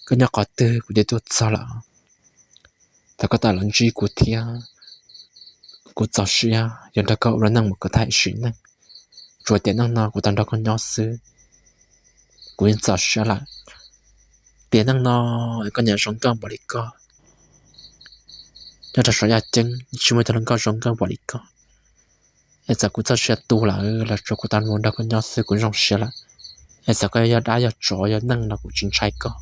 koj nyob qhov twg kuv twb tuaj txog lawm, thov koj tawm los ntsib kuv thiab. Kuv txaus siab yuav nrog koj ua lub neej mus kom tag sim neej. Tsuas tiam neej no kuv tau nrog koj nyob xwb, kuv yeej txaus siab lawm. Tiam neej no koj niam zoo nkauj npaum li koj, nyob rau saum yaj ceeb tsis muaj tus hluas nkauj zoo nkauj npaum li koj. Es txawm kuv txoj sia tu lawm los tsuas kuv tau mus nrog koj nyob xwb kuv zoo siab lawm. Es txawm koj yog dab yog tsov yog neeg los kuv tsis ntshai koj.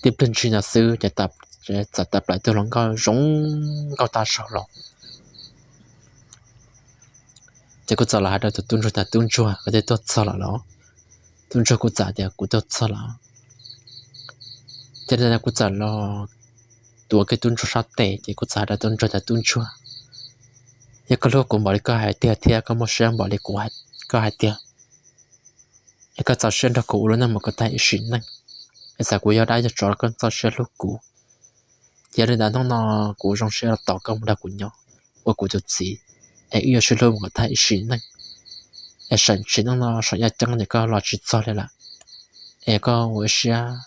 Tib pliag ntshis ntawd xwb ces txawm tawm plaws tus hluas nkauj zoo nkauj tag zog los. Ces kuv txawm los hais rau tus tub ntsuag tias, Tub ntsuag, koj twb tuaj txog lawm los? Tub ntsuag kuj txawm tias, Kuv tuaj txog lawm. Ces kuv txawm los tuav kiag tub ntsuag sab tes ces kuv txawm hais rau tub ntsuag tias, Tub ntsuag, yog koj hlub kuv npaum li koj hais tiag thiab koj muaj siab npaum li kuv, koj hais tiag, es koj txaus siab nrog kuv ua lub neej mus kom tag ib sim neej, es txawm kuv yog dab yog tsov los koj txaus siab hlub kuv, ces yog li ntawd hnub no kuv zoo siab los tos koj mus nrog kuv nyob ua kuv tus txiv, es wb yuav sib hlub mus kom tag ib sim neej. Es txawm sim neej no saum yaj ceeb ces koj los tsis txog li lawm, es koj ua ib siab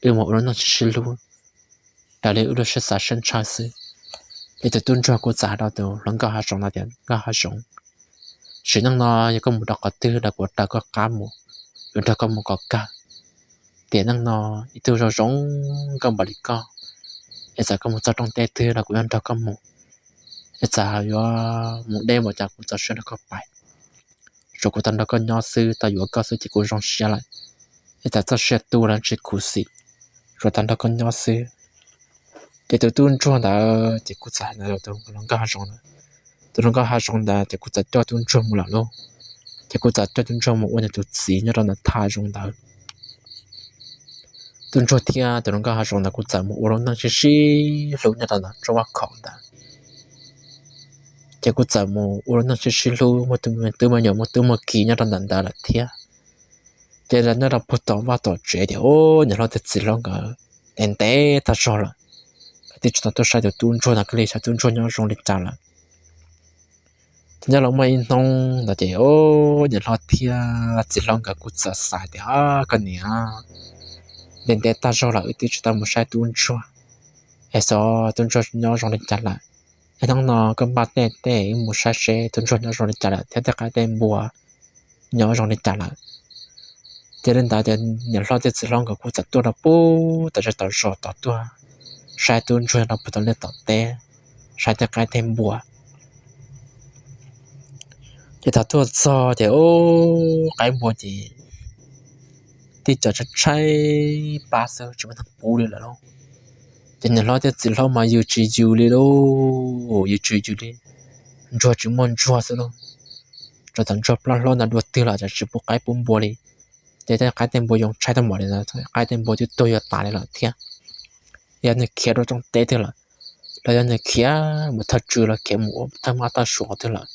wb mus ua lub neej sib sib hlub raws li wb lub siab xav siab ntshaw xwb. Ces tus tub ntsuag kuj txawm hais rau tus hluas nkauj hav zoov no tias, Nkauj hav zoov, sim neej no yog koj mus rau qhov twg los kuv raws koj qab mus, yuav nrog koj mus kom kawg. Tiam neej no ib tug zoo zoo nkauj npaum li koj, es txawm koj mus txog rooj teb twg los kuv yuav nrog koj mus. Es txawm yuav mus deb npaum cas kuv txaus siab nrog koj pais. Tsuas kuv tau nrog koj nyob xwb, tau yuav koj xwb ces kuv zoo siab lawm. Es txawm txoj sia tu los tsis khuv xim, tsuas tau nrog koj nyob xwb. Ces tus tub ntsuag ntawd ces kuj txawm hais ntawd rau tus hluas nkauj hav zoov ntawd. Tus hluas nkauj hav zoov ntawd ces kuj txawm coj tub ntsuag mus lawm lauj. Ces kuj txawm coj tub ntsuag mus ua nws tus txiv nyob rau ntawm thaj zoov ntawd. Tub ntsuag thiab tus hluas nkauj hav zoov ntawd kuj txawm mus ua lub neej sib sib hlub nyob rau ntawm tsob vaj khaum ntawd. Ces kuj txawm mus ua lub neej sib sib hlub, muaj tub muaj nyuam, muaj tub muaj ki nyob rau ntawm ntawd lawm thiab. Ces nyob rau puag tom vaj tom tsev tias, Ub, niam hlob thiab txiv hlob nkawd ntev ntev tag zog lawm, nkawd twb tsis tau tuaj saib tus tub ntsuag no kiag li, saib tub ntsuag nyob zoo li cas lawm. Ces nyob los muaj ib hnub ntawd ces, Ub, niam hlob thiab txiv hlob nkawd kuj txawm xav tias, Koj niam, ntev ntev tag zog lawm wb twb tsis tau mus saib tub ntsuag, es xyov tub ntsuag nyob zoo li cas lawm. Es hnub no koj npaj tej tej wb mus saib seb tub ntsuag nyob zoo li cas lawm thiab tej qaib tej npua nyob zoo li cas lawm. Ces li ntawd ces niam hlob thiab txiv hlob nkawd kuj txawm tuaj rau puag tom zej tom zos tom tuaj saib tub ntsuag rau puag tom liaj tom teb, saib tej qaib tej npua. Ces thaum tuaj txog ces, Ub, qaib npua ces tib co tshaib tshaib plab xwb tsis muaj neeg pub li lawm lauj. Ces niam hlob thiab txiv hlob mas yws tsis yws li lauj, yws tsis yws li, ntsuag tsis muaj ntsuag xwb lauj. Tsuas thaum ntsuag plab hlob ntawd dua twg los tsis pub qaib pub npua li. Ces tej qaib tej npua yoo tshaib tag npaum li ntawd, qaib tej npua twb tuag yuav tas li lawm thiab. Yog nws khiav rau rooj teb twg lawm, los yog nws khiav mus thaj tswv los khiav mus thaj mab thaj suav twg lawm,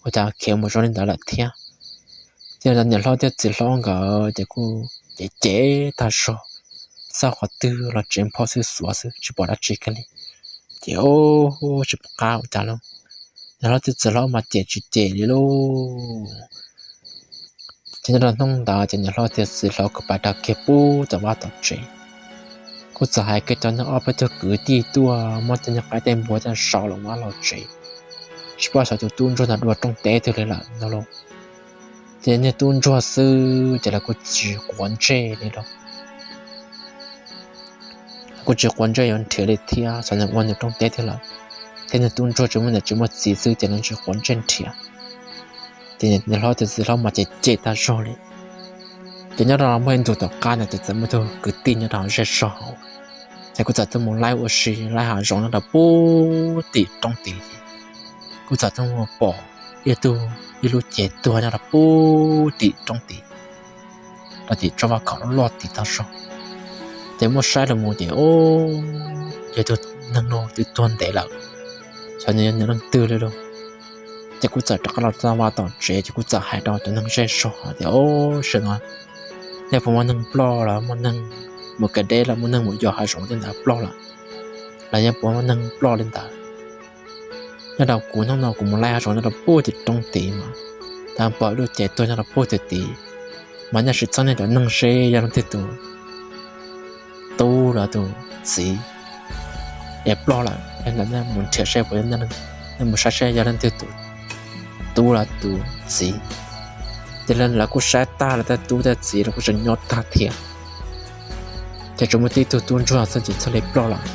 ua cas khiav mus zoo li ntawd lawm thiab. Ces niam hlob thiab txiv hlob nkawd ces kuj cem cem tag zog, xauj qhov twg los tsev nphau xwb xuav xwb tsis pom dab tsi kiag li. Ces tsis pom qab ua cas lauj, niam hlob thiab txiv hlob mas cem tsis cem li lauj. Ces nyob rau hnub ntawd ces niam hlob thiab txiv hlob kuj pais rau kiag puag tom vaj tom tsev, kuj txawm hais kiag cov niag ob peb tug kwv tij tuaj muab tej niag qaib tej npua coj sau los vaj los tsev, tsis paub xyov tus tub ntsuag ntawd dua rooj teb twg li lawm no lauj. Ces niag tub ntsuag xwb ces lawv kuj tsis quav ntsej li lauj. Kuj tsis quav ntsej yuav nrhiav li thiab, xyov nws ua nws rooj teb thiab lawm, thiab niag tub ntsuag tsis muaj niam tsis muaj txiv xwb ces lawv tsis quav ntsej nrhiav. Ces niam hlob thiab txiv hlob mas cem cem tag zog li. Ces nyob rau muaj ib ntu tom qab ntawd ces txawm muaj ib tug kwv tij nyob rau zej zog hauv, ces kuj txawm tuaj mus laib ua si laib hav zoov nyob rau puag tim roob tid. Kuj txawm tuaj mus pom ib tug, ib lub cev tuag nyob rau puag tim roob tid, rau tim tsob vaj khaum loj loj tid tag zog. Ces muab saib los mus ces, o, yog tus neeg no twb tuag ntev lawm, xyov nws yog nws leej twg li lauj. Ces kuj txawm rov qab los txog vaj tom tsev ces kuj txawm hais rau cov neeg zej zog hais tias, o, sim no nej puas muaj neeg ploj los muaj neeg mus kev deb los muaj neeg mus yos hav zoov tej ntawd ploj lawm, los yog puas muaj neeg ploj li ntawd? Nyob rau kuv hnub no kuv mus laib hav zoov nyob rau puag tim roob tid mas, tau pom ib lub cev tuag nyob rau puag tim tid, mas nej sim txhawb nej cov neeg seb yog leej twg tus tub los tus txiv es ploj lawm, yog ntawd nej mus nrhiav seb puas, nej mus saib seb yog leej twg tus tub los tus txiv. Ces lawv kuj saib tag lawv tej tub tej txiv los kuj tseem nyob tag thiab. Ces tsuas muaj tib tug tub ntsuag xwb ces thiaj li ploj lawm.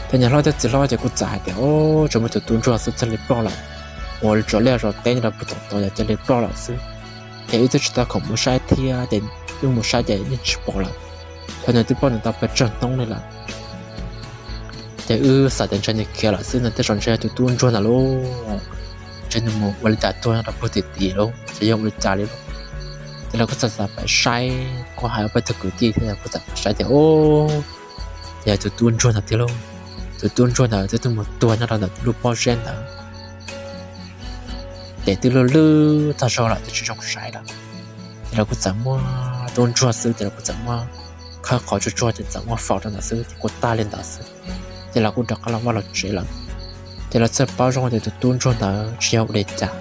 Ces niam hlob thiab txiv hlob ces kuj txawm hais tias, o, tsuas muaj tus tub ntsuag xwb thiaj li ploj lawm, ua li tsuas liaj zos teb nyob rau puag tom tod ces thiaj li ploj lawm xwb. Ces wb twb tsis tau khoom mus saib thiab ces wb mus saib ces yeej tsis pom lawm, xyov nws twb ploj nws tau pes tsawg hnub li lawm. Ces wb xav tias ntshe nws khiav lawm xwb no, tej zaum ntshe yog tus tub ntsuag ntawd lauj, ntshe nws mus ua li cas tuag nyob rau puag tim tid lauj, ces yog ua li cas li lauj. Ces lawv kuj txawm txawm pais saib, kuj hais ob peb tug kwv tij thiab kuj txawm pais saib tias, o, ces yog tus tub ntsuag ntawd tiag lauj. Tus tub ntsuag ntawd twb tuaj mus tuag nyob rau ntawm lub pob zeb ntawd, ces twb lwj lwj tag zog lawm twb tsis zoo saib lawm. Ces lawv kuj txawm muab tub ntsuag xwb ces lawv kuj txawm muab khawb qhov tsuag tsuag ces txawm muab faus rau ntawd xwb ces kuj tag li ntawd xwb. Ces lawv kuj rov qab los vaj los tsev lawm. Ces lawv txawm paub zoo tias tus tub ntsuag ntawd tsis yog ua li cas,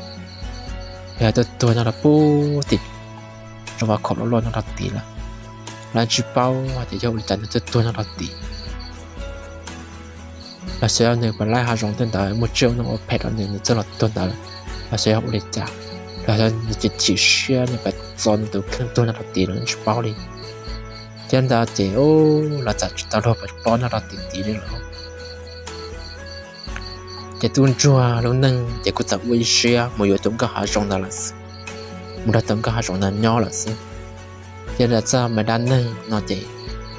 yog tuaj tuag nyob rau puag tim tsob vaj khaum loj loj nyob rau tid lawm. Lawv tsis paub hais tias yog ua li cas nws tuaj tuag nyob rau tid. Los xyov yog nws pais laib hav zoov tej ntawd muaj tsiaj ua phem rau nws, nws txawj los tuag ntawd, los xyov yog ua li cas, los xyov nws chim chim siab nws pais txo nws tus kheej tuag nyob rau tid los tsis paub li. Thiab ntawd ces lawv txawm tsis tau luag pais pom nyob rau tim tid li lawm. Ces tub ntsuag lub neej ces kuj txawm ua ib siab mus yuav tus nkauj hav zoov ntawd lawm xwb, mus nrog tus nkauj hav zoov ntawd nyob lawm xwb. Ces lawv txoj me dab neeg no ces,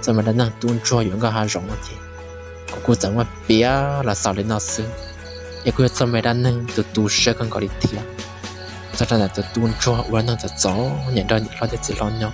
txoj me dab neeg tub ntsuag yuav nkauj hav zoov no ces kuv kuj txawm muab piav los xaus li no xwb. Es kuj yog txoj me dab neeg tus tu siab kawg nkaus li thiab. Txog rau ntawm tus tub ntsuag ua neeg txom txom nyem nrog niam hlob thiab txiv hlob nyob,